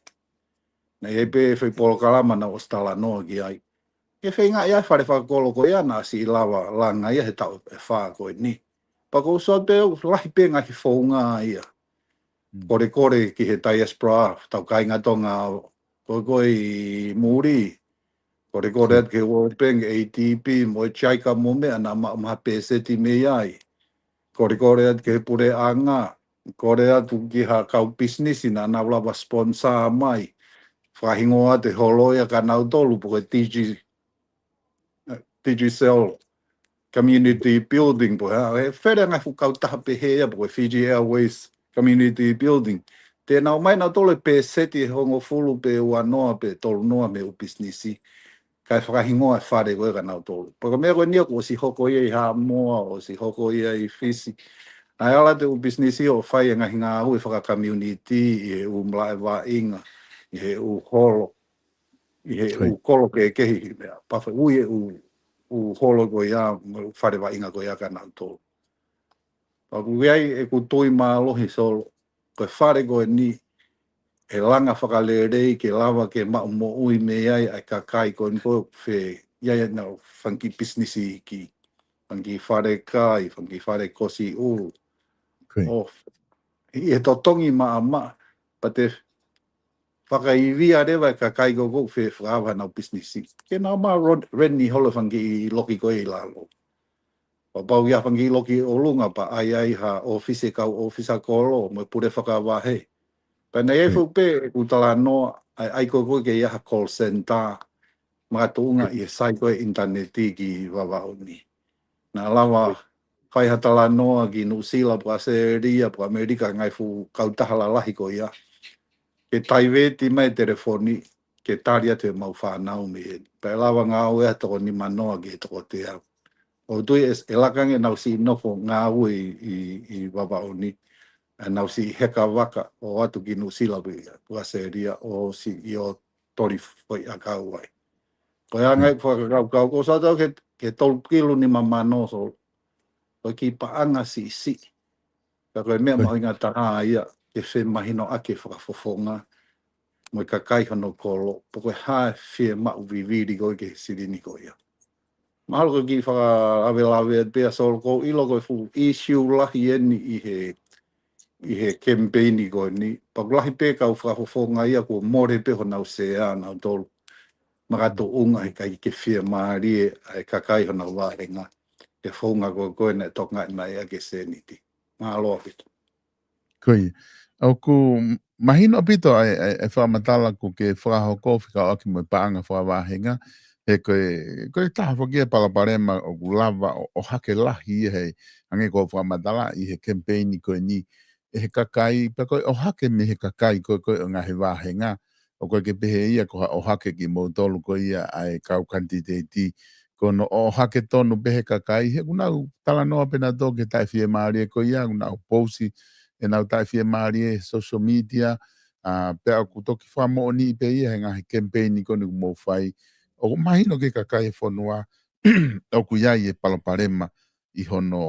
Naʻe ʻi ai pē foʻi polokalama naʻa ku ʻosi talanoa ki ai. Ke feinga ia e fale fakakolo ko ia naʻa siʻi lava langa ia he taʻu ʻe fā ko eni. Pea ʻoku ou sio pē ʻoku lahi pē ngaahi founga ia. Kolekole ki he diaspora, tau kāinga Tonga ko ē ʻi muli. Kolekole atu ki he World Bank, A D B, mo e JICA mo e meʻa naʻa maʻu ha peseti mei ai. Kolekole atu ki he puleʻanga, kole atu ki ha kau pisinisi naʻa nau lava sponsor mai. Fakahingoa atu e holo ia kia nautolu pe ko e DG, Digicel Community Building pe ko e hā, ʻe fele ngaahi fuʻu kautaha pehē ia pe ko e Fiji Airways Community Building. Te nau ʻomai nautolu e peseti ʻe hongofulu pe ua noa pe tolu noa mei he ʻū pisinisi. Kae fakahingoa e fale ko ē kia nautolu. Pea ko e meʻa ko eni ia kuo ʻosi hoko ia ʻi Haʻamoa, ʻosi hoko ia ʻi Fisi. Naʻe ala atu e ʻū pisinisi ʻo fai e ngaahi ngāue fakacommunity ʻi he ʻū malaʻe vaʻinga, ʻi he ʻū holo, ʻi he ʻū kolo kehekehe ʻi he meʻa. Pea fai ui e ʻū, ʻū holo ko ia, mo e fale vaʻinga ko ia kia nautolu. Pea ʻoku ʻi ai ʻeku tui mālohi Solo, ko e fale ko eni, ʻe langa fakalelei ke lava ke maʻu moʻui mei ai ʻa e kakai ko eni ko ē ʻoku fē, ʻi ai ʻenau fanga kiʻi pisinisi iiki, fanga kiʻi fale kai, fanga kiʻi fale kosi ʻulu. ʻO, ʻi he totongi maʻamaʻa, pea te fakaivia leva e kakai ko ē ʻoku fie fakaava ʻenau pisinisi. Ke nau ma ron-, reni holo e fanga kiʻi loki ko ē ʻi lalo. Pea pau ia fanga kiʻi loki ʻolunga pea ʻai ai ha ʻōfisi e kau ʻōfisa kolo mo e pule fakavahe. Pea naʻe ʻi ai foki pē ʻeku talanoa, ʻa e ʻai ko ē ko ē ke ʻi ai ha call center makatuʻunga ʻi he sai ko ē ʻinitaneti ki Vavaʻu ni. Naʻa lava fai ha talanoa ki Nuʻusila, pea ʻAositelēlia, pea ʻAmelika, ngaahi fuʻu kautaha lalahi ko ia. Ke taiveti mai e telefoni, ke tali atu ʻemau fānau mei heni. Pea ʻe lava ngāue ʻa e toko nimanoa ki he toko teau. ʻOku ou tui ʻe, ʻe laka ange ʻenau siʻi nofo ngāue ʻi, ʻi, ʻi Vavaʻu ni. ʻEnau siʻi heka vaka ʻo ʻoatu ki Nuʻusila pea, pea ʻAositelēlia ʻo siʻi ō toli foʻi ʻakau ai. Ko e anga ia ʻeku fakakaukau, ko e sio atu ke, ke tolu kilu nimamano, Solo. Ko e kiʻi paʻanga siʻisiʻi. Ka ko e meʻa mahuʻinga taha ia ke femahinoʻaki e fakafofonga mo e kakai hono kolo, pe ko e hā e fiemaʻu vivili ko ē ki he silini ko ia. Mahalo ko e kiʻi fakalavelave pē ia, Solo, ʻoku ou ʻilo ko e fuʻu issue lahi eni ʻi he, ʻi he kemipeini ko eni. Pea ʻoku lahi pē kau fakafofonga ia kuo mole pē honau sea ʻanautolu. Makatuʻunga he ʻikai ke fiemālie ʻa e kakai honau vāhenga he founga ko ē ko ē naʻe tokangaʻi mai ʻaki e sēniti. Mālō ʻaupito. Ko ia. ʻOku mahino ʻaupito ʻa e, ʻa e, ʻa e fakamatala ʻoku ke fakahoko fekauʻaki mo e paʻanga fakavāhenga. He ko e, ko e taha foki e palopalema ʻoku lava ʻo, ʻohake lahi ia he, hangē ko e fakamatala ʻi he kemipeini ko eni ʻe he kakai, pea ko e ʻohake mei he kakai ko ē ko ē ʻo e ngaahi vāhenga. ʻOku ʻikai ke pehē ia ko ha ʻohake kimoutolu ko ia ʻa e kau kanititeiti. Ko hono ʻohake tonu pē he kakai, he ʻoku nau talanoa pē nautolu ki he taʻefiemālie ko ia, ʻoku nau pousi ʻenau taʻefiemālie he social media, ʻa, pea ʻoku toki fakamoʻoniʻi pē ia he ngaahi kemipeini ko eni ʻoku mou fai. ʻOku mahino ki he kakai e fonua, ʻoku ʻi ai e palopalema ʻi hono,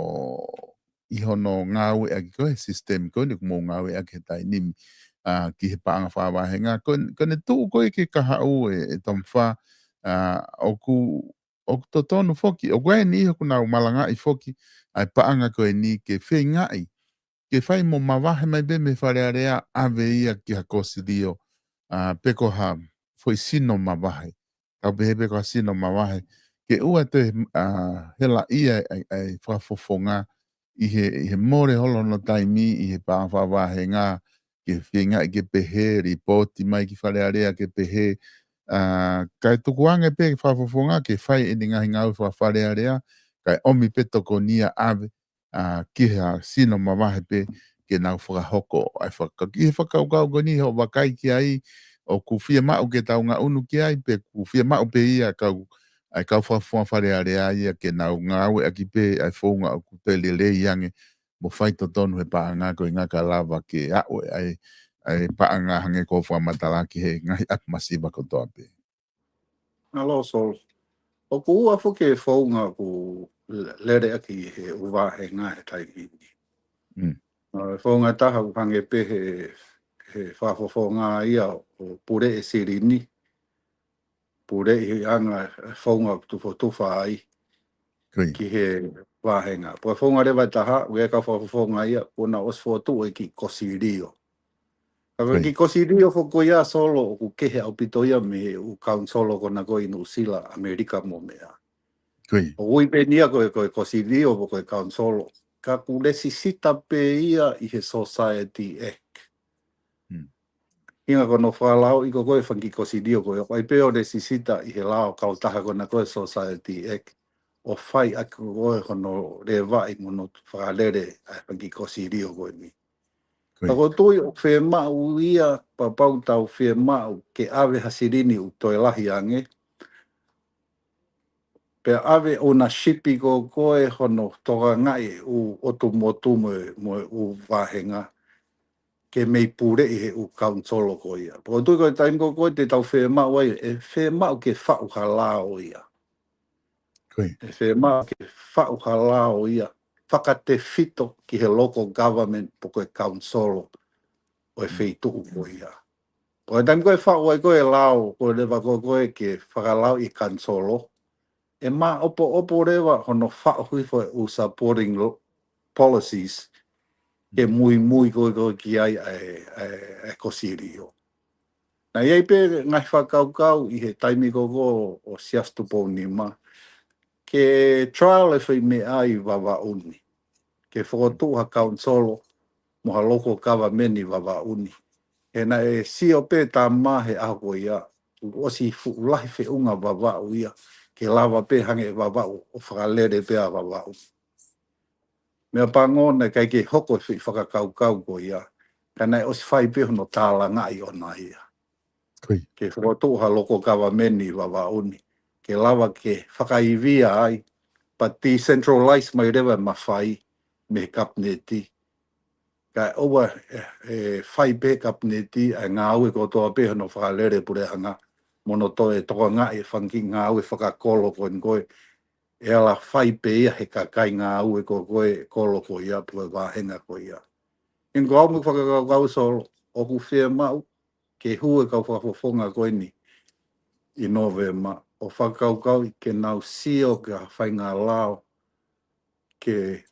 ʻi hono ngāueʻaki ko ē he sisitemi ko eni ʻoku mou ngāueʻaki he taimi ni, ʻa, ki he paʻanga fakavāhenga. Ko, ko ʻene tuʻu ko ē ki he kahaʻu ē, ʻe Tomifā, ʻa, ʻoku, ʻoku totonu foki, ʻoku ʻi ai e niʻihi ʻoku nau malangaʻi foki ʻa e paʻanga ko eni ke feingaʻi ke fai mo mavahe mai pē mei Fale Alea, ʻave ia ki ha kosilio, ʻa, pe ko ha foʻi sino mavahe. Tau pehē pē ko ha sino mavahe. Ke ʻoua toe, ʻa, helaʻia ʻa e, ʻa e fakafofonga ʻi he, ʻi he mole holo hono taimi ʻi he paʻanga fakavāhenga, ke feingaʻi ke pehē, lipooti mai ki Fale Alea ke pehē, ʻa, kae tukuange pē fakafofonga ke fai ʻene ngaahi ngāue faka-Fale Alea, kae ʻomi pē tokoni ia ʻave, ʻa, ki ha sino mavahe pē ke nau fakahoko. ʻA e faka-, ki he fakakaukau ko eni ʻoku ou vakai ki ai, ʻoku fiemaʻu ke tau ngaʻunu ki ai, pe ʻoku fiemaʻu pē ia kau, ʻa e kau fakafofonga Fale Alea ia ke nau ngāueʻaki pē ʻa e founga ʻoku toe lelei ange mo faitotonu he paʻanga ko e ʻuhinga ka lava ke aʻu ʻa e, ʻa e paʻanga hangē ko e fakamatala ki he ngaahi ʻapi masiva kotoa pē. Mālō, Solo. ʻOku ua foki e founga ʻoku le-, lele ʻaki he ʻū vāhenga he taimi ni. Mm. ʻA, founga ʻe taha ʻoku hangē pē he, he fakafofonga ia ʻo puleʻi e silini. Puleʻi he anga e founga ʻoku tufotufa ai. Ko ia. Ki he vāhenga. Pea ko e founga leva ʻe taha, ʻoku ʻi ai e kau fakafofonga ia, kuo nau ʻosi fokotuʻu e kiʻi kosilio. Ka ko e kiʻi kosilio foki ko ia, Solo, ʻoku kehe ʻaupito ia mei he ʻū kaunisolo ko ena ko ē ʻi Nuʻusila, ʻAmelika mo e meʻa. Ko ia. ʻOku ui pē eni ia ko e, ko e kosilio pe ko e kaunisolo. Ka ʻoku lesisita pē ia ʻi he Society Act. Mm. ʻUhinga ko hono fakalaoʻi ko ē ko ē fanga kiʻi kosilio ko ē, ʻoku ʻi ai pē ʻo lesisita ʻi he lao kautaha ko ena ko ē Society Act, ʻo fai ʻaki ko ē hono levaʻi mo hono fakalele ʻa e fanga kiʻi kosilio ko eni. Ko ia. Ka ʻoku ou tui ʻoku fiemaʻu ia, kapau te tau fiemaʻu ke ʻave ha silini ʻoku toe lahi ange, pea ʻave ʻounasipi ko ē ko ē hono tokangaʻi e ʻū ʻotu motu mo e, mo e ʻū vāhenga, ke mei puleʻi he ʻū kaunisolo ko ia. Pea ʻoku ou tui ko e taimi ko ē ko ē te tau fiemaʻu ai, ʻe fiemaʻu ke faʻu ha lao ia. Ko ia. ʻE fiemaʻu ke faʻu ha lao ia fakatefito ki he local government pe ko e kaunisolo ʻo e feituʻu ko ia. Pea ko e taimi ko ē ʻe faʻu ai ko ē e lao, ko e leva ko ē ko ē ke fakalaoʻi e kaunisolo, ʻe maʻopoʻopo leva hono faʻu hifo e ʻū supporting lo-, policies ke muimui ko ē ko ē ki ai ʻa e, ʻa e, ʻa e kosilio. Naʻe ʻi ai pē ngaahi fakakaukau ʻi he taimi ko ē ʻo Siaosi Tupou Nima ke trial e foʻi meʻa ʻi Vavaʻu ni, ke fokotuʻu ha kaunisolo mo ha local government ʻi Vavaʻu ni. He naʻe sio pē tama he ʻaho ko ia, kuo ʻosi fuʻu lahi feʻunga Vavaʻu ia, ke lava pē hangē ʻe Vavaʻu ʻo fakalele pē ʻa Vavaʻu. Meʻapango naʻe ʻikai ke hoko e foʻi fakakaukau ko ia, ka naʻe ʻosi fai pē hono tālangaʻi ʻona ia. Ke fokotuʻu ha local government ʻi Vavaʻu ni, ke lava ke fakaivia ai, pea decentralize mai leva e mafai mei he kapineti. Kae ʻoua ʻe, ʻe fai pē he kapineti ʻa e ngāue kotoa pē hono fakalele puleʻanga, mo hono toe tokangaʻi e fanga kiʻi ngāue fakakolo ko eni ko ē, ʻe ala fai pē ia he kakai ngāue ko ē ko e kolo ko ia, pe ko e vāhenga ko ia. ʻInga ko au mo e fakakaukau Solo, ʻoku fiemaʻu ke hū e kau fakafofonga ko eni ʻi Nōvema, ʻo fakakaukauʻi ke nau sio ki ha faʻahinga lao ke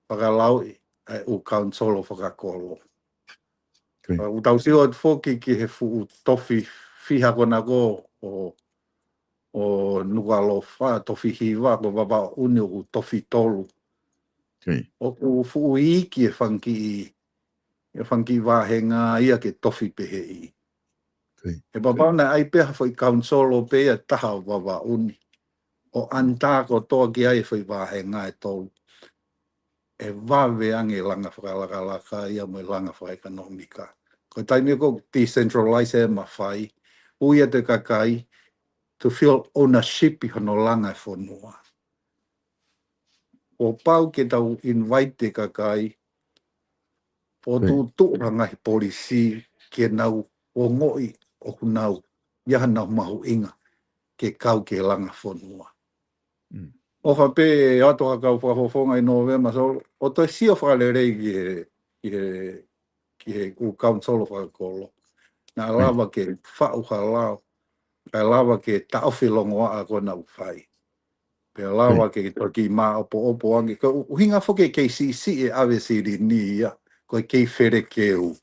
fakalauʻi ʻa e ʻū kaunisolo fakakolo. Pea ʻoku tau sio atu foki ki he fuʻu tofi fiha ko ena ko ē ʻo, ʻo Nukuʻalofa, tofi hiva, ko Vavaʻu ni ʻoku tofi tolu. ʻOku fuʻu iiki e fanga kiʻi, e fanga kiʻi vāhenga ia ke tofi pehē. He pau naʻe ʻi ai pē ha foʻi kaunisolo pē ia ʻe taha ʻo Vavaʻu ni, ʻo ʻanitā kotoa ki ai e foʻi vāhenga ʻe tolu. ʻE vave ange e langa fakalakalaka ia mo e langa fakaʻekonōmika. Ko e taimi ko ē ʻoku decentralize e mafai, ui atu e kakai to feel ownership ʻi hono langa e fonua. Kuo pau ke tau invite e kakai, fokotuʻutuʻu ha ngaahi polisī ke nau ongoʻi ʻoku nau ʻi ai hanau mahuʻinga ke kau ki he langa fonua. ʻOfa pē ʻe ʻi ai ha kau fakafofonga ʻi Nōvema Solo, ʻo toe sio fakalelei ki he, ki he, ki he ʻū kaunisolo fakakolo. Naʻa lava ke faʻu ha lao, kae lava ke taʻofi e longoaʻa ko ena ʻoku fai. Pea lava ke toki māʻopoʻopo ange. Ko e ʻuhinga foki e kei siʻisiʻi e ʻave silini ia, ko e kei felekeu.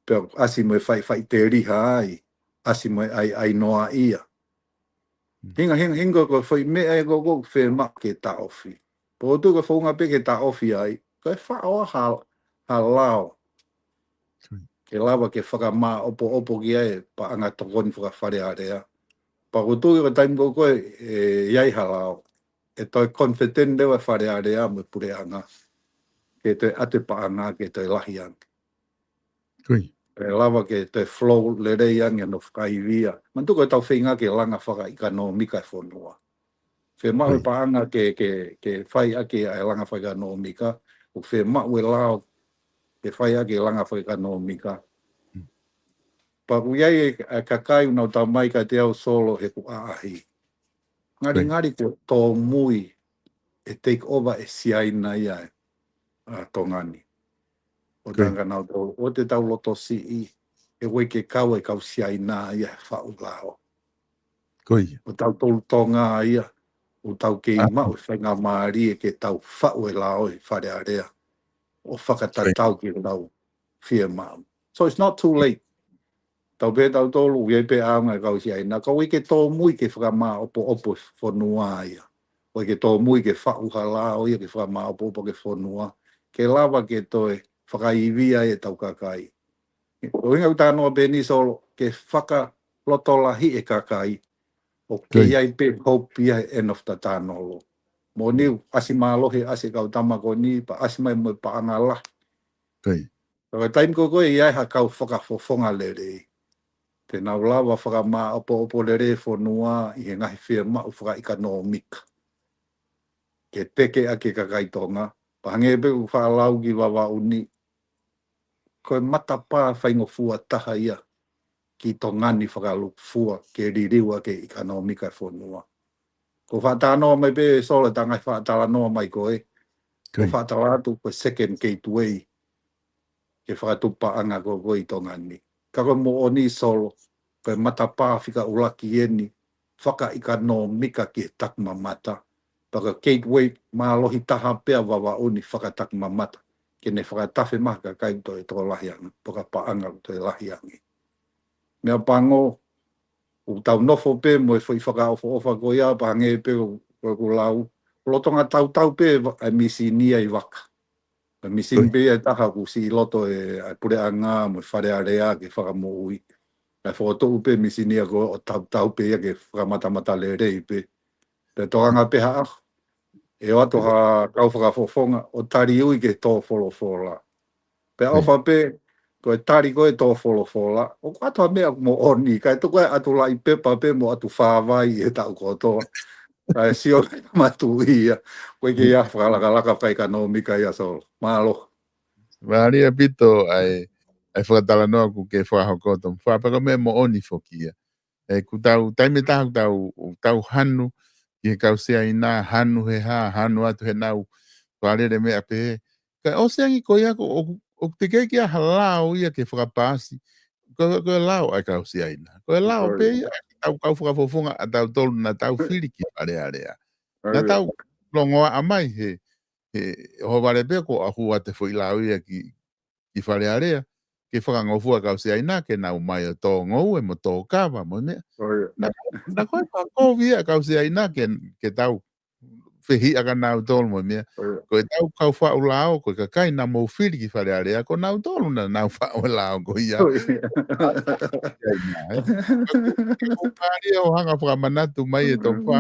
Pea ʻasi mo e faifaiteliha ai, ʻasi mo e ʻaiʻainoaʻia. Hinga, hinga, hinga ko e foʻi meʻa ē ko ē ʻoku fiemaʻu ke taʻofi. Pea ʻoku ou tui ko e founga pē ke taʻofi ai, ko e faʻo ha, ha lao ke lava ke fakamāʻopoʻopo ki ai e paʻanga tokoni faka-Fale Alea. Pea ʻoku ou tui ko e taimi ko ē ʻe ʻi ai ha lao, ʻe toe confident leva e Fale Alea mo e puleʻanga ke toe ʻatu e paʻanga ke toe lahi ange. Pea lava ke toe flow lelei ange hono fakaivia. Manatuʻi ko ʻetau feinga ke langa fakaʻekonōmika e fonua. Fiemaʻu e paʻanga ke, ke, ke fai ʻaki ʻa e langa fakaʻekonōmika, ʻoku fiemaʻu e lao ke fai ʻaki e langa fakaʻekonōmika. Pea ʻoku ʻi ai e, e kakai ʻoku nau tala mai kiate au Solo heʻeku ʻaʻahi. Ngalingali kuo tōmui e take over ʻe Siaina ia ʻa Tonga ni. ʻO tangata nau tō, ʻoua te tau lotosiʻi, he ʻoku ʻikai ke kau e kau Siaina ia he faʻu lao. ʻO tautolu Tonga ia, ʻoku tau kei maʻu e faingamālie ke tau faʻu e lao ʻi Fale Alea ʻo fakatatau ki heʻetau fiemaʻu. So it's not too late. Tau pehē tautolu, ʻoku ʻi ai pē ʻaonga e kau Siaina, ka ʻoku ʻikai ke tōmui ke fakamāʻopoʻopo e fonua ia. ʻOku ʻikai ke tōmui ke faʻu ha lao ia ke fakamāʻopoʻopo ʻaki e fonua, ke lava ke toe fakaivia ai ʻetau kakai. ʻUhinga ʻeku talanoa pē eni Solo, ke fakalotolahi e kakai, ʻoku kei ʻi ai pē hope ia he end of the tunnel. Moʻoni ʻoku ʻasi mālohi, ʻasi e kau tama ko eni, pea ʻasi mai mo e paʻanga lahi. Ka ko e taimi ko ē ʻoku ʻi ai ha kau fakafofonga lelei, te nau lava fakamāʻopoʻopo lelei e fonua ʻi he ngaahi fiemaʻu fakaʻekonōmika ke teke ʻaki e kakai Tonga. Pea hangē pē ko e faʻa lau ki Vavaʻu ni, ko e matapā faingofua taha ia ki Tonga ni fakalūkufua ke liliu ʻaki e ʻekonōmika e fonua. Ko e faʻa talanoa mai pē Solo, ʻeta ngaahi faʻa talanoa mai ko ē, ko e faʻa tala atu ko e second gateway ke fakatupu paʻanga ko ē ʻi Tonga ni. Ka ko e moʻoni Solo, ko e matapā fika ʻuluaki eni fakaʻekonōmika ki he takimamata. Pea ko e gateway mālohi taha pē ʻa Vavaʻu ni fakatakimamata ke ne fakatafe mai ha kakai ʻoku toe tokolahi ange, pe ko ha paʻanga ʻoku toe lahi ange. Meʻapango, ʻoku tau nofo pē mo e foʻi fakaʻofoʻofa ko ia, pea hangē pē ko, ko ʻeku lau, lolotonga tautau pē ʻa e mīsini ʻa e vaka. ʻA e mīsini pē ia ʻe taha ʻoku siʻi loto ʻe ʻa e puleʻanga mo e Fale Alea ke fakamoʻui. ʻA e fokotuʻu pē mīsini ia ko ē ʻo tautau pē ia ke fakamatamatalelei pē. Pea tokanga pē ha ʻaho, ʻe ʻoatu ha kau fakafofonga ʻo tali ui ke tō folofola. Pea ʻofa pē, ko e tali ko ē tō folofola, ʻoku ʻoatu ha meʻa moʻoni, kae tuku ʻa e ʻatu laʻi pepa pē mo ʻatu fāvai ʻi he taʻu kotoa. Kae sio matuʻia, ko e ke ia fakalakalaka fakaʻekonōmika ia Solo. Mālō. Mālie ʻaupito ʻa e, ʻa e fakatalanoa ʻoku ke fakahoko Tomifā, pea ko e meʻa moʻoni foki ia. ʻE, ʻoku tau, taimi ʻe taha ʻoku tau, ʻoku tau hanu ki he kau Siaina, hanu he hā, hanu atu heʻenau fakalele meʻa pehē. Ka ʻosi ange ko ia ko, ʻoku, ʻoku teʻeki ai ke ʻi ai ha lao ia ke fakapaasi. Ko, ko e lao ʻa e kau Siaina. Ko e lao pē ia ʻa e kau, kau fakafofonga ʻa tautolu naʻa tau fili ki Fale Alea. Naʻa tau longoaʻa mai he, he, ʻohovale pē ko e hū atu e foʻi lao ia ki, ki Fale Alea, ke fakangofua e kau Siaina, ke nau mai ʻo tō ngoue mo tō kava mo e meʻa. Naʻa, naʻa ko e fakakovi ia e kau Siaina ke, ke tau fehiʻa kia nautolu mo e meʻa. Ko e tau kau faʻu lao, ko e kakai naʻa mou fili ki Fale Alea, ko nautolu naʻa nau faʻu e lao ko ia. Siaina, ē. Ka ko, ka ko e mālie hoʻo hanga ʻo fakamanatu mai ʻe Tomifā.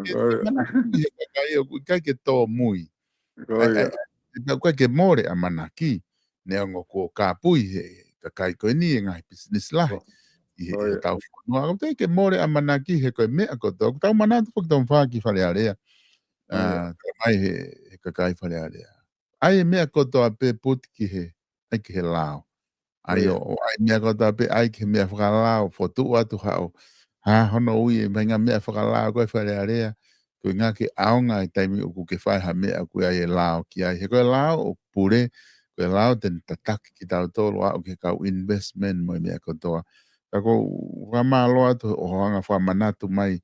Ke, ke manatu ki he kakai ʻoku ʻikai ke tōmui. ʻE, ʻe, ʻe, ʻikai ke mole ʻamanaki, neongo kuo kāpui he kakai ko eni e ngaahi pisinisi lahi ʻi he, ʻi he tau fonua. ʻOku teʻeki ke mole ʻamanaki he ko e meʻa kotoa. ʻOku tau manatu foki Tomifā ki Fale Alea. ʻA, tala mai he, he kakai Fale Alea. ʻAi e meʻa kotoa pē put ki he, ʻai ki he lao. ʻAi ʻo, ʻo ʻai meʻa kotoa pē, ʻai ki he meʻa fakalao, fokotuʻu atu haʻo. Ha hono ui e vaʻinga meʻa fakalao ko ē Fale Alea. Ko e ʻuhinga ke ʻaonga e taimi ʻoku ke fai ha meʻa ʻoku ʻi ai e lao ki ai. He ko e lao ʻoku pule, ko e lao te ne tataki kitautolu ʻo aʻu ki he kau investment mo e meʻa kotoa. Ka ʻoku ou fakamālō atu hoʻo hanga ʻo fakamanatu mai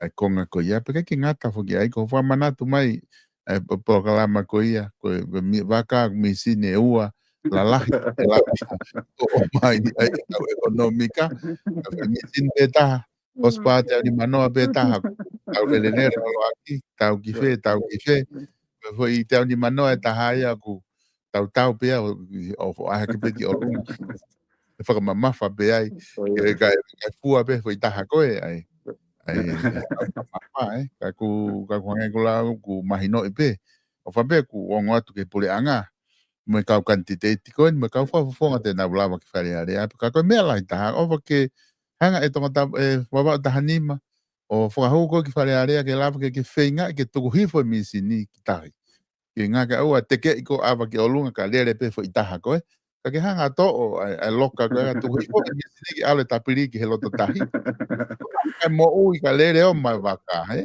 ʻa e konga ko ia, pea ʻikai ke ngata foki ai, ko e fakamanatu mai ʻa e po-, polokalama ko ia, ko e, ko e mi-, vaka mīsini ʻe ua, lalahi, lalahi, ʻo, ʻomai ʻa e tau ʻekonōmika, ka ko e mīsini pē taha, ʻosi pē teau nimanoa pē taha, tau lelelele ʻo loaki, tau ki fē, tau ki fē, ko e foʻi teau nimanoa ʻe taha ia ʻoku tautau pē ia ʻo, ʻo, ʻo ʻai hake pē ki ʻolunga. ʻE fakamamafa pē ai, ke, kae, kae fua pē foʻi taha ko ē, ʻai. ʻAi, ʻai, mamafa, ē. Ka ʻoku, ka ʻoku hangē ko e lau ʻoku mahinoʻi pē. ʻOfa pē ʻoku ongo atu ki he puleʻanga. Mo e kau kanititeiti ko eni, mo e kau fakafofonga te nau lava ki Fale Alea. Ka ko e meʻa lahi taha, ʻofa ke hanga ʻe Tonga Ta-, ʻe Vavaʻu taha nima, ʻo fakahū koe ki Fale Alea ke lava ke, ke feinga ke tuku hifo e mīsini ki tahi. Ke ngaka ua tekeʻi ko ʻave ki ʻolunga ka lele pē foʻi taha ko ē. Ka ke hanga ʻo toʻo ʻa e, ʻa e loka ko ē ka tuku hifo e mīsini ke ʻalu e tapili ki he loto tahi. Kae moʻui ka lele ʻo mai vaka, ē?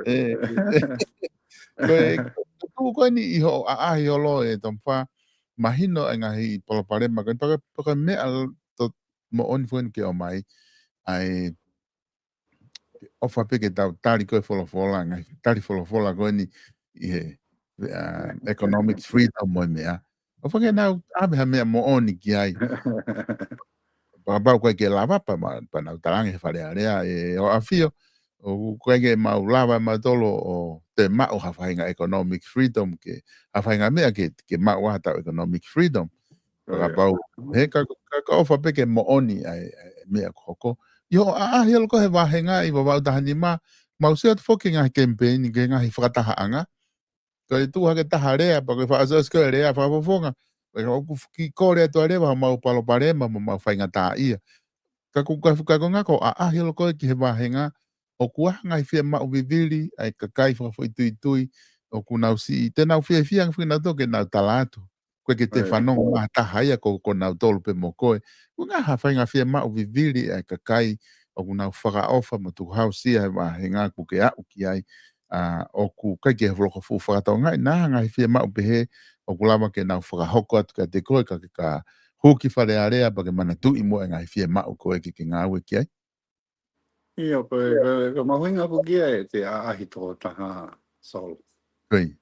ʻE, ʻe, ʻe. Ko e, ko e tuʻu ko eni ʻi hoʻo ʻaʻahi holo ʻe Tomifā, mahino e ngaahi palopalema ko eni, pea ko e, pea ko e meʻa l-, to-, moʻoni foki eni ke ʻomai, ʻai, ʻofa pē ke tau tali ko ē folofola, ngaahi tali folofola ko eni ʻi he, ʻa, economic freedom mo e meʻa. ʻOfa ke nau ʻave ha meʻa moʻoni ki ai. Pea kapau ʻoku ʻikai ke lava pea ma-, pea nau talaange he Fale Alea ʻe ʻOfio, ʻoku ʻikai ke mau lava ʻe mautolu ʻo toe maʻu ha faʻahinga economic freedom ke, ha faʻahinga meʻa ke, ke maʻu ʻa hotau economic freedom. Pea kapau, he ka, ka, ka ʻofa pē ke moʻoni ʻa e, ʻa e meʻa ʻoku hoko. ʻI hoʻo ʻaʻahi holo ko ē he vāhenga ʻi Vavaʻu taha nima, mau sio atu foki ngaahi kemipeini, ki he ngaahi fakatahaʻanga. Ko e tuʻu hake taha lea, pea ko e fakaʻosiʻosi ko ē lea, fakafofonga. Pea ʻoku kiʻi kole atu ʻa e lea, ʻa homau palopalema, mo homau faingataʻaʻia. Ka ʻoku, ka, ka ko e ʻuhinga ko hoʻo ʻaʻahi holo ko ē ki he vāhenga, ʻoku ʻi ai ha ngaahi fiemaʻu vivili ʻa e kakai fakafoʻituitui, ʻoku nau siʻi, te nau fiefia ange foki nautolu ke nau tala atu. Ko e ke te fanongo mai ha taha ia ko, ko nautolu pē mo koe. Ko e ʻuhinga ha faʻahinga fiemaʻu vivili ʻa e kakai, ʻoku nau fakaʻofa mo tukuhausia he vāhenga ʻoku ke aʻu ki ai. ʻA, ʻoku ʻikai ke holoka fuʻu fakatokangaʻi, naʻa ha ngaahi fiemaʻu pehē, ʻoku lava ke nau fakahoko atu kiate koe, ka ke ka hū ki Fale Alea, pea ke manatuʻi muʻa e ngaahi fiemaʻu ko ē ke ke ngāue ki ai. ʻIo, ko e, ko e, ko e mahuʻinga foki ia ʻete ʻaʻahi toko taha Solo. Ko ia.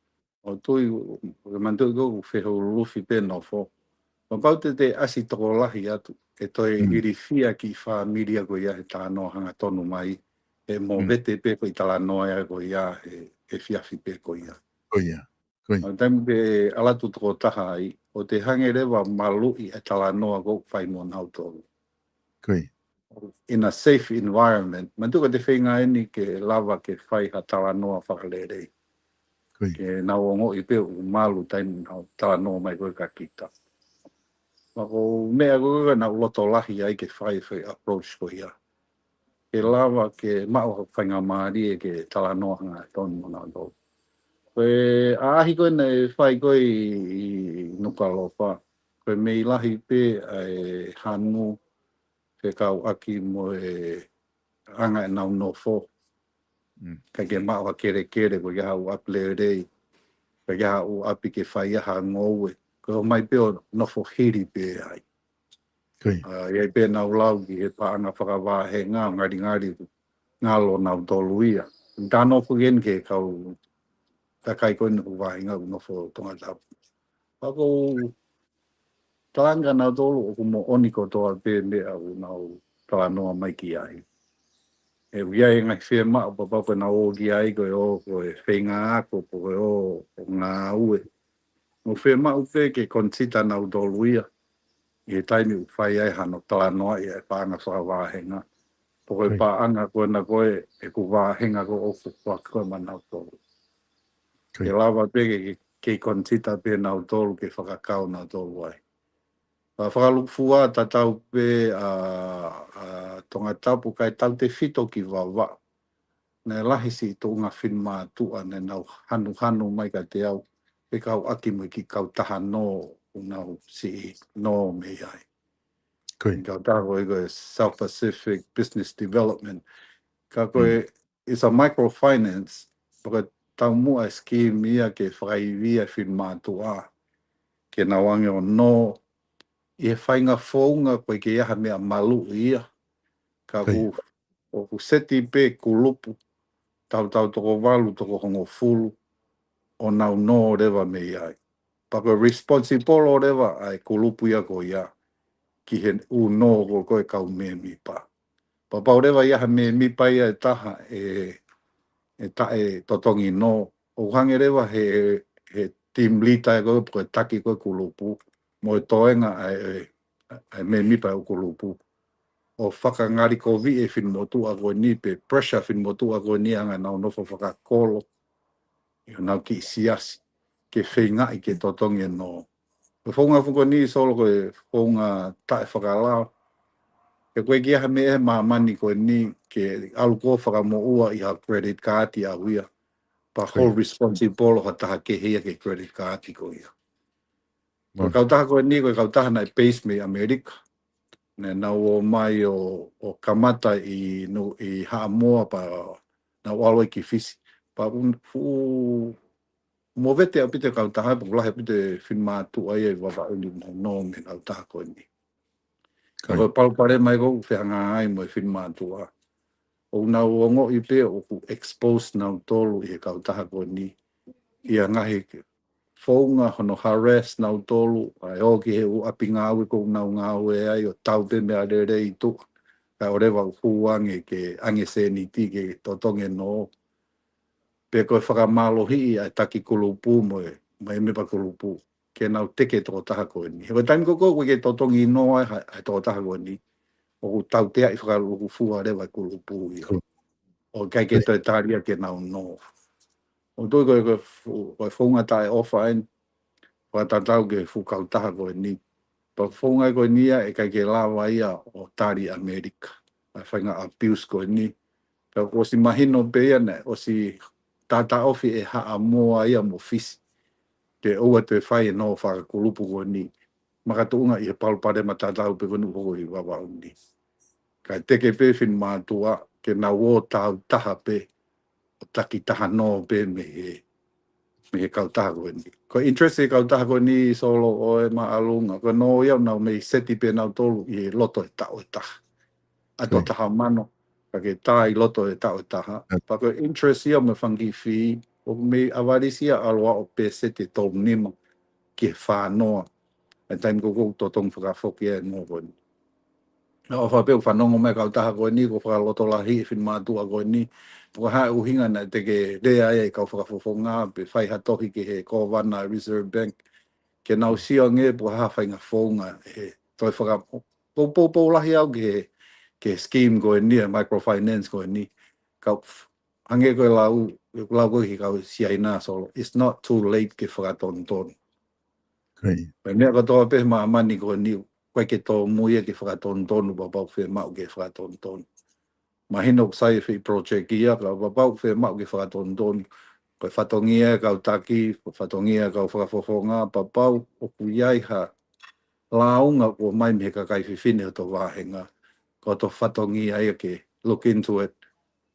ʻOku ou tui, ʻoku manatuʻi ʻoku fehulufi pē nofo. Kapau te te ʻasi tokolahi atu, ʻe toe ilifia kiʻi fāmili ko ia he talanoa hangatonu mai, ʻe movete pē ko e talanoa ia ko ia he, he efiafi pē ko ia. Ko ia. Ko ia. ʻA taimi te ʻalu atu tokotaha ai, ʻoku te hangē leva maluʻi e talanoa ʻoku fai mo nautolu. Ko ia. In a safe environment. Manatuʻi ko e feinga eni ke lava ke fai ha talanoa fakalelei. Ko ia. Ke nau ongoʻi pē ʻoku malu taimi nau talanoa mai ko ē kia kita. Pea ko e meʻa ko ē naʻa ku loto lahi ai ke fai, fai approach ko ia. Ke lava ke maʻu ha faingamālie ke talanoa hangatonu mo nautolu. Ko e ʻaʻahi ko ē naʻe fai ko ē ʻi, ʻi Nukuʻalofa, ko e meʻa lahi pē ʻa e hanu fekauʻaki mo e anga ʻenau nofo. Ka ke maʻu ha kelekele, ko ia ha ʻū ʻapi lelei, ka ia ha ʻū ʻapi ke fai ai ha ngoue. Ko e ʻomai pē ʻo nofo hili pē ai. Ko ia. ʻA, ʻi ai pē ʻenau lau ki he paʻanga fakavāhenga, ngalingali ngalo nautolu ia. Tano foki eni ki he kau kakai ko eni ʻoku vaʻinga ʻoku nofo Tongatapu. Pea ko e talanga nautolu ʻoku moʻoni kotoa pē meʻa ʻoku nau talanoa mai ki ai. ʻE ʻi ai e ngaahi fiemaʻu pea pau ko ʻenau ō ki ai ko e ō ko e feinga ako, ko e ō ʻo ngāue. Mo fiemaʻu pē ke consider nautolu ia ʻi he taimi ʻoku fai ai hano talanoaʻi e paʻanga fakavāhenga. Pea ko e paʻanga ko ena ko ē ʻeku vāhenga ko ē ʻoku fakakau mo nautolu. Ke lava pē ke, ke consider pē nautolu ke fakakau nautolu ai. Pea fakalūkufua tatau pē ʻa, ʻa Tongatapu kae tautefito ki Vavaʻu. Naʻe lahi siʻi tuʻunga finemātuʻa naʻa nau hanuhanu mai kiate au, fekauʻaki mo e kiʻi kautaha nō ʻoku nau siʻi nō mei ai. Ko ia. Kautaha ko ē ko e South Pacific Business Development. Ka ko e, it's a microfinance, pea ko e taumuʻa e scheme ia ke fakaivia e finemātuʻa ke nau ange ʻo nō ʻi he faʻahinga founga ko ē ʻikai ha meʻa maluʻi ia. Ka ʻoku, ʻoku seti pē kulupu, tautau toko valu, toko hongofulu, ʻo nau nō leva mei ai. Pea ko e responsible leva ʻa e kulupu ia ko ia ki he ʻū nō ko ē ʻa e kau mēmipa. Pea kapau leva ʻe ʻi ai ha mēmipa ia ʻe taha ʻe, ʻe taʻetotongi nō, ʻoku hangē leva he, he team leader ko ē pe ko e taki ko ē kulupu, mo e toenga ʻa e, ʻa e mēmipa ʻo e kulupu ʻo fakangalikoviʻi e finemotuʻa ko eni pe pressure finemotuʻa ko eni ʻa ʻenau nofo fakakolo ʻi honau kiʻi siasi ke feingaʻi ke totongi e nō. Ko e founga foki ko eni Solo ko e founga taʻefakalao. He ʻoku ʻikai ha meʻa ʻi he māmani ko eni ke ʻalu ʻo fakamoʻua ʻi ha credit card ʻaʻau ia. Pea hold responsible ʻo ha taha kehe ia ki he credit card ko ia. Ko e kautaha ko eni, ko e kautaha naʻe base mei ʻAmelika. Naʻa nau ō mai ʻo, ʻo kamata ʻi Nu-, ʻi Haʻamoa pea nau ʻalu ai ki Fisi. Pea ʻoku fuʻu movete ʻaupito e kautaha, pea ʻoku lahi ʻaupito e finemātuʻa ia ʻi Vavaʻu ʻoku nau nō mei he kautaha ko eni. Ko e palopalema ia ʻoku fehangahangai mo e finemātuʻa. ʻOku nau ongoʻi pē ʻoku expose nautolu ʻi he kautaha ko eni ʻi ha ngaahi founga hono harass nautolu, ʻa e ō ki he ʻū ʻapi ngāue ʻoku nau ngāue ai ʻo tau pē meʻa lelei ʻi tuʻa. Kae ʻoua leva ʻo hū ange ke ange sēniti ke totongi e nō. Pe ko e fakamālohiʻi ʻa e taki kulupu mo e, mo e mēmipa kulupu ke nau teke e tokotaha ko eni. He ko e taimi ko ē ʻoku ʻikai ke totongi nō ai ha, ha tokotaha ko eni, ʻoku tauteaʻi fakalūkufua leva e kulupu ia. ʻOku ʻikai ke toe tali ia ke nau nō. ʻOku ou tui ko e, ko e fu-, ko e founga taʻeʻofa eni, fakatatau ki he fuʻu kautaha ko eni. Pea ko e founga ko eni ia ʻe ʻikai ke lava ia ʻo tali ʻAmelika. ʻA e faʻahinga abuse ko eni. Pea kuo ʻosi mahino pē ia naʻe ʻosi taʻotaʻofi ʻe Haʻamoa ia mo Fisi ke ʻoua toe fai e nō fakakulupu ko eni. Makatuʻunga ʻi he palopalema tatau pē ko eni ʻoku hoko ʻi Vavaʻu ni. Kae teke pē finemātuʻa ke nau ō tāutaha pē ʻo takitaha nō pē mei he, mei he kautaha ko eni. Ko e interest e kautaha ko eni Solo ʻo e māʻolunga. Ko e nō ia ʻoku nau mei seti pē nautolu ʻi he loto e taʻu ʻe taha. ʻAto taha mano, ka ke tā ʻi loto e taʻu ʻe taha. Pea ko e interest ia mo e fanga kiʻi fee, ʻOku mei ʻavalisi ia ʻalu ʻo peseti ʻe tolu nima ki he fā noa. ʻA e taimi ko ē ʻoku totonu fakafoki ai e nō ko eni. ʻOfa pē ʻoku fanongo mai e kautaha ko eni, ʻoku fakalotolahi e finemātuʻa ko eni. Pe ko e hā e ʻuhinga naʻe teʻeki lea ai e kau fakafofonga, pe fai ha tohi ki he kōvana Reserve Bank. Ke nau sio ange pe ko e hā e faʻahinga founga he toe faka-, pou, pou, pou lahi au ki he, ki he scheme ko eni, e microfinance ko eni. Kau f-, hangē ko e lau, lau ko ē ki he kau Siaina Solo. It's not too late ke fakatonutonu. Ko ia. Pea meʻa kotoa pē he māmani ko eni, ʻoku ʻikai ke tōmui ia ke fakatonutonu, pea pau ke fiemaʻu ke fakatonutonu. Mahino ʻoku sai e foʻi project ia, ka pea pau ke fiemaʻu ke fakatonutonu. Ko e fatongia e kau taki, ko e fatongia e kau fakafofonga, pea pau ʻoku ʻi ai ha lāunga ʻoku ʻomai mei he kakai fefine ʻo hoto vāhenga. Ko hoto fatongia ia ke look into it,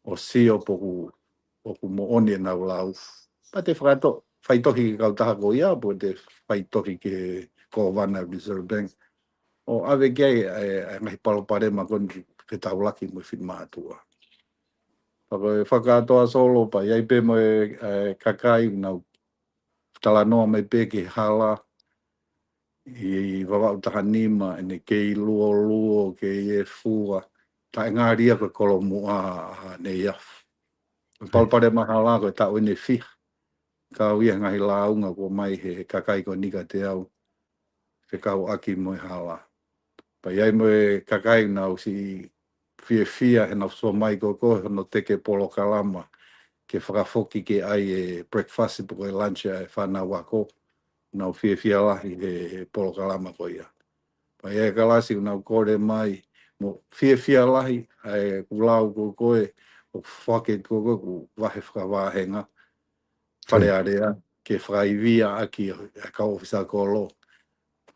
ʻo sio pe ʻoku, ʻoku moʻoni ʻenau lau. Pea te fakato-, fai tohi ki he kautaha ko ia, pe te fai tohi ki he kōvana Reserve Bank. ʻO ʻave ki ai e, e ngaahi palopalema ko eni ke taulaki mo e finemātuʻa. Pea ko e fakakātoa Solo, pea ʻi ai pē mo e, e kakai ʻoku nau talanoa mai pē ki he hala ʻi Vavaʻu taha nima, ʻene kei luoluo, kei ʻi he fua, taʻe ngali ia ko e kolomuʻa ʻa Neiafu. Ko e palopalema hala ko e taʻu ʻeni ʻe fiha. Kau ia he ngaahi lāunga ʻoku ʻomai he, he kakai ko eni kiate au, fekauʻaki mo e hala. Pea ʻi ai mo e kakai ʻoku nau siʻi fiefia he nau sio mai ko ē ko hono teke polokalama ke fakafoki ke ʻai e breakfast pe ko e lunch ʻa e fānau ako. Nau fiefia lahi he, he polokalama ko ia. Pea ʻi ai e kalasi ʻoku nau kole mai mo fiefia lahi ʻa e ʻoku lau ko ē ko ē, ʻoku fake ko ē ko ē ʻoku vahe fakavāhenga. Fale Alea, ke fakaivia ʻaki e kau ʻōfisa kolo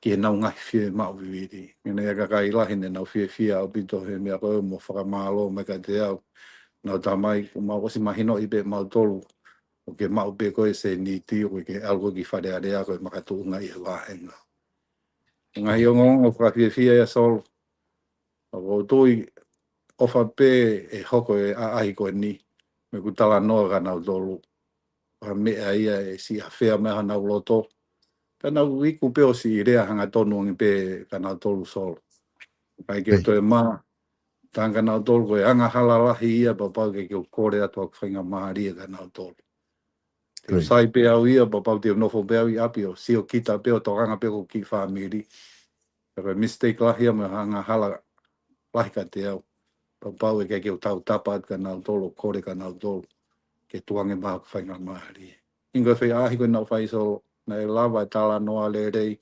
ki heʻenau ngaahi fiemaʻu vivili. Meʻa naʻe ʻi ai e kakai lahi ne nau fiefia ʻaupito he meʻa ko ē mo fakamālō mai kiate au. Nau tamai, ʻoku mau ʻosi mahinoʻi pē mautolu, ʻoku ke maʻu pē ko e sēniti, ʻoku ke ʻalu ko ē ki Fale Alea ko e makatuʻunga ʻi he vāhenga. Ngaahi ongoongo fakafiefia ia Solo. ʻOku ou tui ʻofa pē ʻe hoko e ʻaʻahi ko eni, mo ʻeku talanoa kia nautolu. ʻA e meʻa ia ʻe siʻi afea mai honau loto. Pea nau iku pē ʻo siʻi lea hangatonu ange pē kia nautolu Solo. ʻIkai ke toe mā, tanga kia nautolu ko e angahala lahi ia pea pau ke ke u kole atu ʻeku faingamālie kia nautolu. Te u sai pē au ia, pea pau te u nofo pē au ʻi ʻapi ʻo sio kita pē ʻo tokanga pē ki hoku kiʻi fāmili. Pea ko e mistake lahi ia mo e angahala lahi kiate au. Pea pau ʻe ʻikai ke u tautapa atu kia nautolu, kole kia nautolu ke tuku ange mai hoku faingamālie. ʻInga ko e foʻi ʻaʻahi ko ē naʻa ku fai Solo, naʻe lava e talanoa lelei,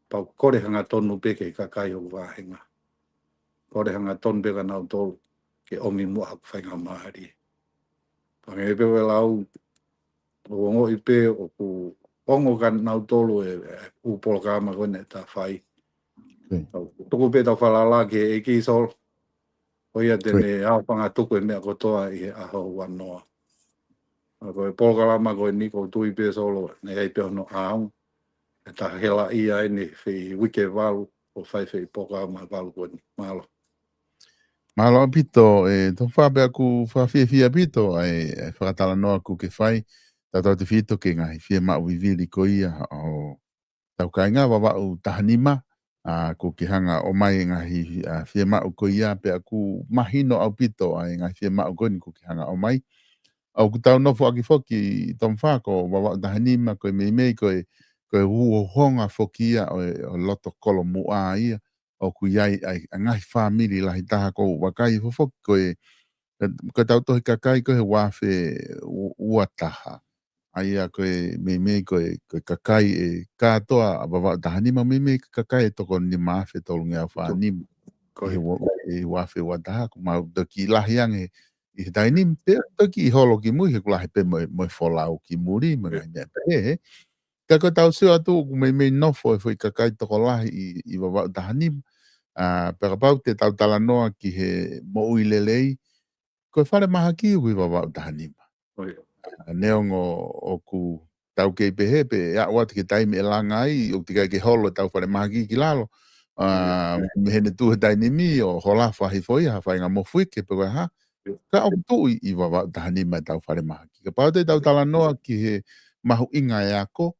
pea u kole hangatonu pē ki he kakai hoku vāhenga. Kole hangatonu pē kia nautolu ke ʻomi muʻa hoku faingamālie. Pea hangē pē ko e lau, ʻoku ongoʻi pē ʻoku ongo kia nautolu e, e ʻū polokalama ko ē naʻa ta fai. Tuku pē ʻetau falala ki he ʻEiki Solo. Ko ia te ne ʻaofangatuku e meʻa kotoa ʻi he ʻaho ua noa. Pea ko e polokalama ko eni ʻoku ou tui pē Solo, naʻe ʻi ai pē hono ʻaonga. ʻE ta helaʻia ʻeni he foʻi uike valu, ʻo fai e foʻi polokalama valu ko eni. Mālō. Mālō ʻaupito, ʻe Tofā, pea ʻoku fakafiefia ʻaupito ʻa e, ʻa e fakatalanoa ʻoku ke fai, tautautefito ki he ngaahi fiemaʻu vivili ko ia ʻo hotau kāinga Vavaʻu taha nima, ʻa, ʻoku ke hanga ʻo ʻomai e ngaahi, ʻa, fiemaʻu ko ia, pea ʻoku mahino ʻaupito ʻa e ngaahi fiemaʻu ko eni ʻoku ke hanga ʻo ʻomai. ʻOku tau nofoʻaki foki Tofā ko Vavaʻu taha nima, ko e meimei ko e, ko e uhouhonga foki ia ʻo e, ʻo e loto kolomuʻa ia, ʻoku ʻi ai ʻa e, ʻa e ngaahi fāmili lahi taha ʻoku ou vakai hifo foki ko e, ko ʻetau tohi kakai ko ē he ua afe u-, ua taha. ʻA ia ko e meimei ko e, ko e kakai ʻe kātoa ʻa Vavaʻu taha nima, meimei ko e kakai ʻe toko nima afe tolungeau fā nima. Ko ʻi he ua-, ʻi he ua afe ua taha, ʻoku mau toki lahi ange ʻi he taimi ni, pea toki holo ki mui he ʻoku lahi pē mo e, mo e folau ki muli, mo e ngaahi meʻa pehē, he. Ka ko ʻetau sio atu ʻoku meimei nofo e foʻi kakai tokolahi ʻi, ʻi Vavaʻu taha nima. ʻA, pea kapau te tau talanoa ki he moʻui lelei, ko e falemahaki ʻoku ʻi Vavaʻu taha nima. ʻA, neongo ʻoku tau kei pehē pē, ʻe aʻu atu ki he taimi ʻe langa ai, ʻoku teʻeki ai ke holo ʻetau falemahaki ki lalo. ʻA, mei heʻene tuʻu he taimi ni ʻo holofa hifo ia ha faʻahinga mofuike pe ko e hā. Ka ʻoku tuʻu ʻi, ʻi Vavaʻu taha nima ʻetau falemahaki. Kapau te tau talanoa ki he mahuʻinga e ako,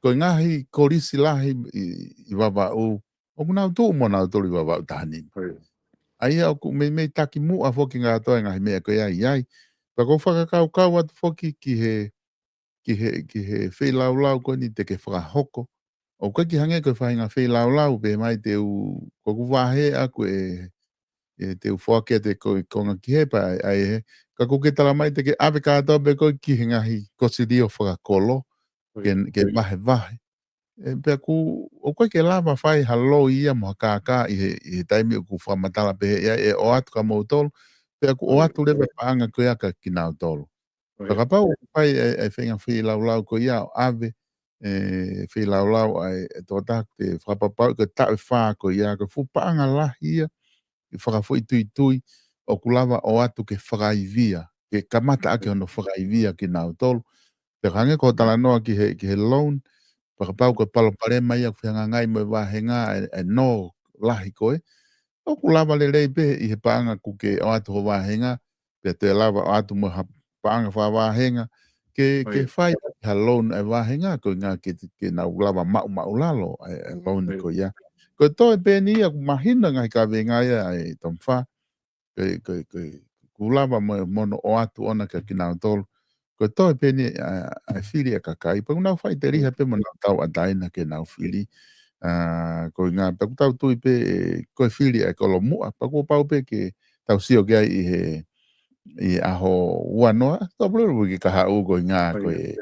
ko e ngaahi kolisi lahi ʻi, ʻi Vavaʻu, ʻoku nau tuʻu mo nautolu ʻi Vavaʻu taha nima. ʻA ia ʻoku meimei taki muʻa foki ngā toa e ngaahi meʻa ko ia ʻi ai. Pea ʻoku ou fakakaukau atu foki ki he, ki he, ki he feilaulau ko eni te ke fakahoko. ʻOku ʻikai ke hangē ko e faʻahinga feilaulau, pehē mai te u, ko ʻeku vahe ʻaku ē, ē te u foaki atu e ko, konga ki he pā, ʻa ē he. Ka ʻoku ke tala mai te ke ʻave kātoa pē koe ki he ngaahi kosilio fakakolo, ke, ke vahevahe. ʻE, pea ʻoku, ʻoku ʻikai ke lava fai ha loi ia mo ha kākā ʻi he, ʻi he taimi ʻoku fakamatala pehē ia ʻe ʻoatu kia moutolu, pea ʻoku ʻoatu leva paʻanga ko ia kia kinautolu. Pea kapau ʻoku fai e, e feinga feilaulau ko ia ʻo ʻave, e feilaulau ʻa e, e tokotaha te fakapapau ko e taʻu ʻe fā ko ia, ko e fuʻu paʻanga lahi ia, ʻi fakafoʻituitui, ʻoku lava ʻoatu ke fakaivia, ke kamata ʻaki hono fakaivia kinautolu. Pea hangē ko e talanoa ki he, ki he loan, pea kapau ko e palopalema ia ʻoku fehangahangai mo e vāhenga e, e nō lahi ko ē, ʻoku lava lelei pē ʻi he paʻanga ʻoku ke ʻoatu ho vāhenga, pea toe lava ʻoatu mo ha paʻanga fakavāhenga, ke, ke fai ha loan e vāhenga, ko e ʻuhinga ke, ke nau lava maʻumaʻulalo e, e loan ko ia. Ko e toe pē eni ia ʻoku mahino ngaahi kaveinga ia ʻa e Tomifā, ko e, ko e, ko e, ʻoku lava mo, mo hono ʻoatu ʻona kia kinautolu. Ko e toe pē eni ʻa, ʻa e fili ʻa e kakai, pea ʻoku nau faʻiteliha pē mo nau tauʻatāina ke nau fili. ʻA, ko e ʻuhinga, pea ʻoku tau tui pē, ē, ko e fili ʻa e kolomuʻa, pea kuo pau pē ke tau sio ki ai ʻi he, ʻi he ʻaho ua noa, tau pule ki he kahaʻu ko e ʻuhinga, ko e,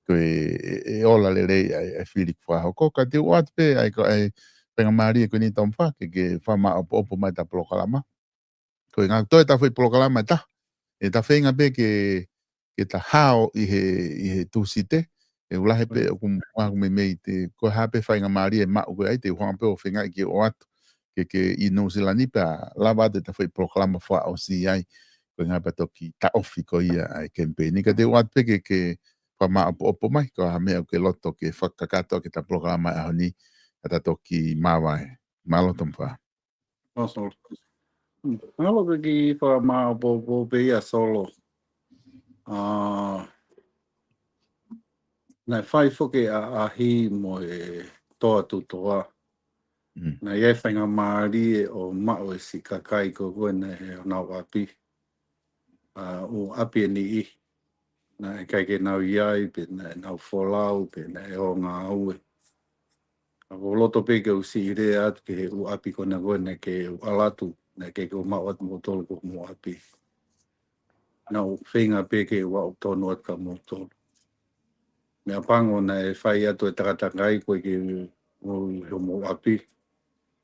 ko e, ʻe, ʻe ola lelei ʻa e, ʻa e fili kuo fakahoko, ka te u ʻoatu pē, ʻa e, ko e, faingamālie ko eni Tomifā, ke, ke fakamāʻopoʻopo mai ʻeta polokalama. Ko e ʻuhinga toe ʻeta foʻi polokalama ʻe taha. ʻE ta feinga pē ke, ke ta hao ʻi he, ʻi he Tūsite. ʻE ʻoku lahi pē ʻoku, ʻoku meimei te, ko e hā pē faingamālie ʻe maʻu ko ē ai te u hanga pē ʻo feingaʻi ke ʻoatu. Ke, ke ʻi Nuʻusila ni pea lava atu ʻeta foʻi polokalama fakaʻosi ai. Ko e ʻuhinga pea toki taʻofi ko ia ʻa e kemipeini. Ka te u ʻoatu pē ke, ke fakamāʻopoʻopo mai. Ko e hā ha meʻa ʻoku ke loto ke fakakakato ʻaki ʻeta polokalama ʻaho ni. Ka ta toki māvae. Mālō Tomifā. Mālō Solo. Mm, mālō pē ki he fakamāʻopoʻopo pē ia Solo. ʻA, naʻe fai foki ʻa, ʻaʻahi mo e toa tutoa. Mm. Naʻe ʻi ai e faingamālie ʻo maʻu e siʻi kakai ko ē naʻe ʻi honau ʻapi. ʻA, ʻū ʻapi ʻe niʻihi. Naʻe ʻikai ke nau ʻi ai, pe naʻe nau folau, pe naʻe ō ngāue. ʻA, ʻoku ou loto pē ke u siʻi lea atu ki he ʻū ʻapi ko ena ko ē naʻe kei ʻalu atu, naʻe ʻikai ke u maʻu atu moutolu ki homou ʻapi. Naʻa ku feinga pē ke u aʻu tonu atu kia moutolu. Meʻapango naʻe fai atu e takatakai ko ē ke u ō ʻi homou ʻapi.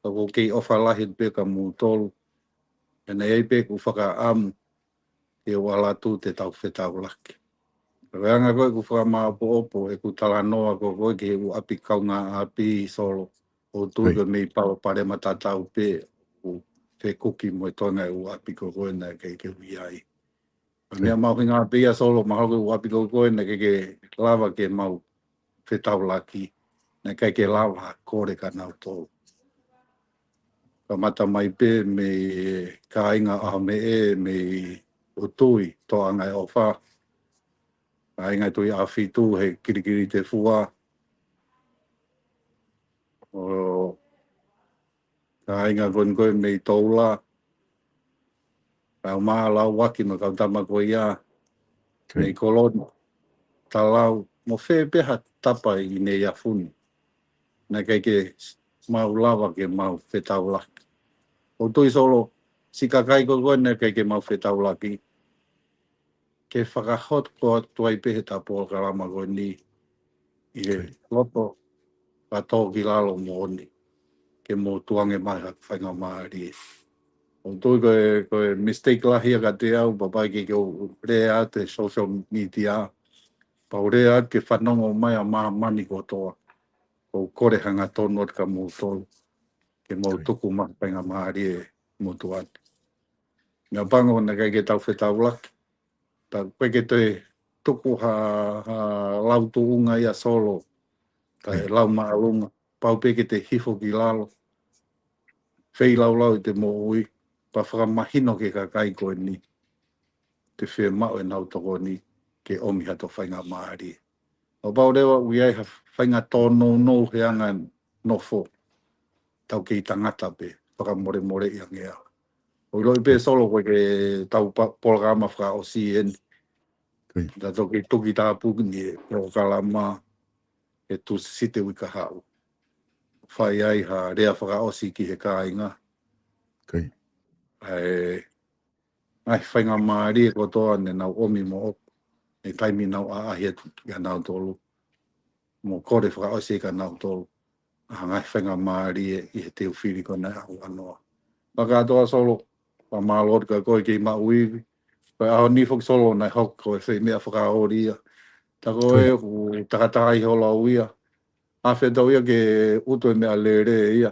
Ka ʻoku kei ʻofa lahi pē kia moutolu. Pea naʻe ʻi ai pē ʻeku fakaʻamu ke u ʻalu atu te tau fetaulaki. Ko e anga ko ē ʻeku fakamāʻopoʻopo, ʻeku talanoa ko ē ki he ʻū ʻapi kaungāʻapi Solo. ʻOku ou tui ko e meimei palopalema tatau pē, ʻoku fekuki mo e toenga e ʻū ʻapi ko ē naʻe ʻikai ke u ʻi ai. Ko e meʻa mahuʻinga pē ia Solo, mahalo ko e ʻū ʻapi ko ē naʻe ʻikai ke lava ke mau fetaulaki, naʻe ʻikai ke lava ha kole kia nautolu. Kamata mai pē mei he kāinga ʻAhomeʻe, mei ʻUtui, Toʻanga ʻe ʻOfa. Kāinga Tuʻiʻāfitu he Kilikilitefua. ʻO kāinga ko eni ko ē mei Toula. Kau mā Lauaki mo e kau tama ko ia. Mei Koloni, Talau, mo fē pē ha tapa ʻi Neiafu ni. Naʻe ʻikai ke mau lava ke mau fetaulaki. ʻOku ou tui Solo, siʻi kakai ko ē naʻe ʻikai ke mau fetaulaki. Ke fakahoko atu ai pē heʻeta polokalama ko eni ʻi he loto ka tō ki lalo moʻoni. Ke mou tukuange mai ha faingamālie. ʻOku ou tui ko e, ko e mistake lahi ia kiate au, pea ʻikai ke u lea atu he social media. Pea u lea atu ke fanongo mai ʻa māmani kotoa. ʻOku ou kole hangatonu atu kia moutolu. Ke mou tuku mai ha faingamālie motuʻa ni. Meʻapango naʻe ʻikai ke tau fetaulaki. Pea ʻoku ʻikai ke toe tuku ha, ha lau tuʻunga ia Solo. Kae lau māʻolunga. Pau pē ke te hifo ki lalo. Feilaulau ʻi te moʻui. Pea fakamahino ki he kakai ko eni. Te fiemaʻu ʻenau tokoni. ke ʻomi hato faingamālie. ʻO pau leva ʻoku ʻi ai ha faʻahinga tōnounou he anga nofo, tau kei tangata pē, fakamolemoleʻi ange au. ʻOku ʻiloʻi pē Solo ko e ke tau pa-, polokalama fakaʻosi eni. Ko ia. Ta toki tuki tāpuni e polokalama he Tūsite uike kahaʻu. Fai ai ha lea fakaʻosi ki he kāinga. Ko ia. ʻA e ngaahi faingamālie kotoa ne nau ʻomi moʻoku, he taimi nau ʻaʻahi atu kia nautolu. Mo kole fakaʻosi kia nautolu ʻa e ngaahi faingamālie ʻi he teu fili ko ena ʻa ua noa. Fakakātoa Solo, fakamālō atu kia koe kei maʻu ivi. Ko e ʻaho ni foki Solo naʻe hoko ko e fai meʻa fakaoli ia. Ta ko e ʻoku takataha ʻi he ʻoku lau ia. ʻA e fetau ia ke ʻutu e meʻalele ia.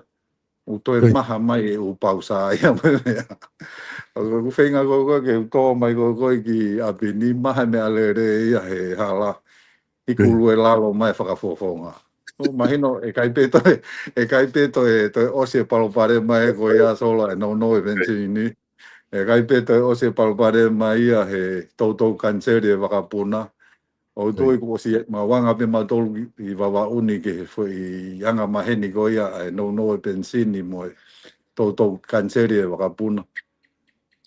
ʻOku toe maha mai e ʻū pausa ia mo e meʻa. ʻOku feinga ko koe ke u tō mai ko koe ki ʻapi ni maha e meʻalele ia he hala. ʻIku lue lalo mai fakafofonga. ʻO mahino, ʻe ʻikai pē toe, ʻe ʻikai pē toe, toe ʻosi e palopalema ē ko ia Solo e nounou e penisini. ʻE ʻikai pē toe ʻosi e palopalema ia he toutou kaniseli e vakapuna. ʻOku tui kuo ʻosi maʻu ange pē mautolu ʻi, ʻi Vavaʻu ni ki he foʻi anga maheni ko ia ʻa e nounou e penisini mo e toutou kaniseli e vakapuna.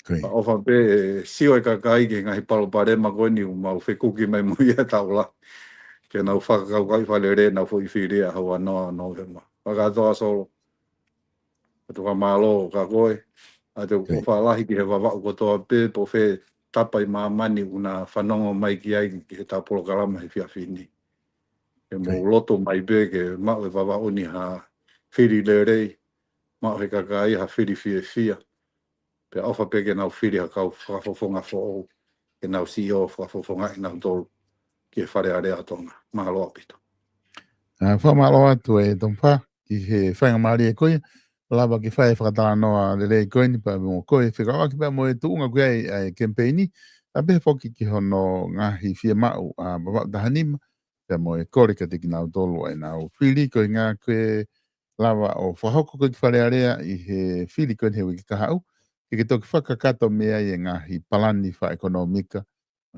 Ko ia. Pea ʻofa pē ʻe sio e kakai ki he ngaahi palopalema ko eni ʻoku mau fekuki mai mo ia taula. Ke nau fakakaukauʻi fakalelei ʻenau foʻi fili ʻaho ua noa ʻo Nōvema. Fakakātoa Solo. ʻOatu fakamālō kia koe. ʻOatu ʻofa lahi ki he Vavaʻu kotoa pē, pe ko fē tapa ʻi māmani ʻoku na fanongo mai ki ai ki heʻetau polokalama he efiafi ni. Ke mou loto mai pē ke maʻu e Vavaʻu ni ha fili lelei, maʻu he kakai ha fili fiefia. Pea ʻofa pē ke nau fili ha kau fakafofonga foʻou, ke nau sio fakafofongaʻi nautolu ki he Fale Alea ʻo Tonga. Mālō ʻaupito. ʻA, fakamālō atu e Tomifa ki he faingamālie ko ia, lava ke fai e fakatalanoa lelei ko eni pea mo koe, fekauʻaki pea mo e tuʻunga ko ia ʻa e kemipeini, pea pehē foki ki hono ngaahi fiemaʻu ʻa Vavaʻu taha nima, pea mo e kole kiate kinautolu ʻa ʻenau fili ko e ngaahi ko e lava ʻo fakahoko ko ē ki Fale Alea ʻi he fili ko eni he uike kahaʻu, ke ke toki fakakakato mei ai e ngaahi palani fakaʻekonōmika,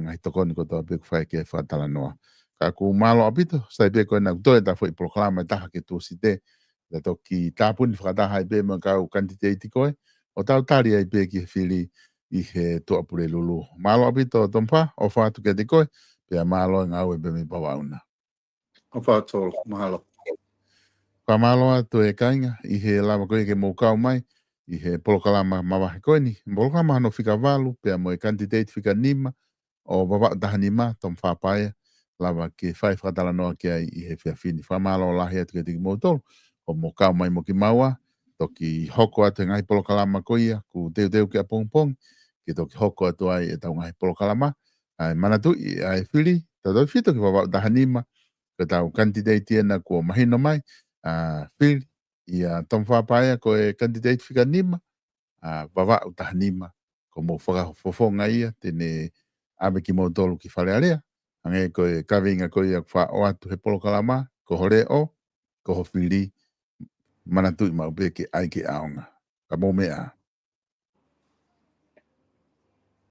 ngaahi tokoni kotoa pē ʻoku fai ki he fakatalanoa. Ka ʻoku mālō ʻaupito, sai pē ko ena ʻoku toe ʻeta foʻi polokalama ʻe taha ki he Tūsite, ta toki tāpuni fakataha ai pē mo e kau kanititeiti ko ē, ʻo tau tali ai pē ki he fili ʻi he Tuʻapulelulu. Mālō ʻaupito Tomifa, ʻofa atu kiate koe, pea mālō e ngāue pē mei Vavaʻu na. ʻOfa atu Solo, mālō. Fakamālō atu e kāinga, ʻi he lava ko ia ke mou kau mai, ʻi he polokalama mavahe ko eni, polokalama hono fika valu, pea mo e kanititeiti fika nima, ʻo Vavaʻu taha nima, Tomifa Paea, lava ke fai fakatalanoa ki ai ʻi he efiafi ni. Fakamālō lahi atu kiate kimoutolu, hoʻomou kau mai mo kimaua, toki hoko atu e ngaahi polokalama ko ia, ʻoku teuteu ki ʻapongipongi, ke toki hoko atu ai ʻetau ngaahi polokalama, ʻa e manatuʻi, ʻa e fili, tautefito ki Vavaʻu taha nima, ko ʻetau kanititeiti ena kuo mahino mai, ʻa, fili, ʻia Tomifa Paea ko e kanititeiti fika nima, ʻa, Vavaʻu taha nima, ko hoʻomou fakafofonga ia, te ne ʻave kimoutolu ki Fale Alea, hangē ko e kaveinga ko ia ʻoku faʻo atu he polokalama, ko ho leʻo, ko ho fili, manatuʻi maʻu pē ke ʻai ke ʻaonga. Ka mou meʻa.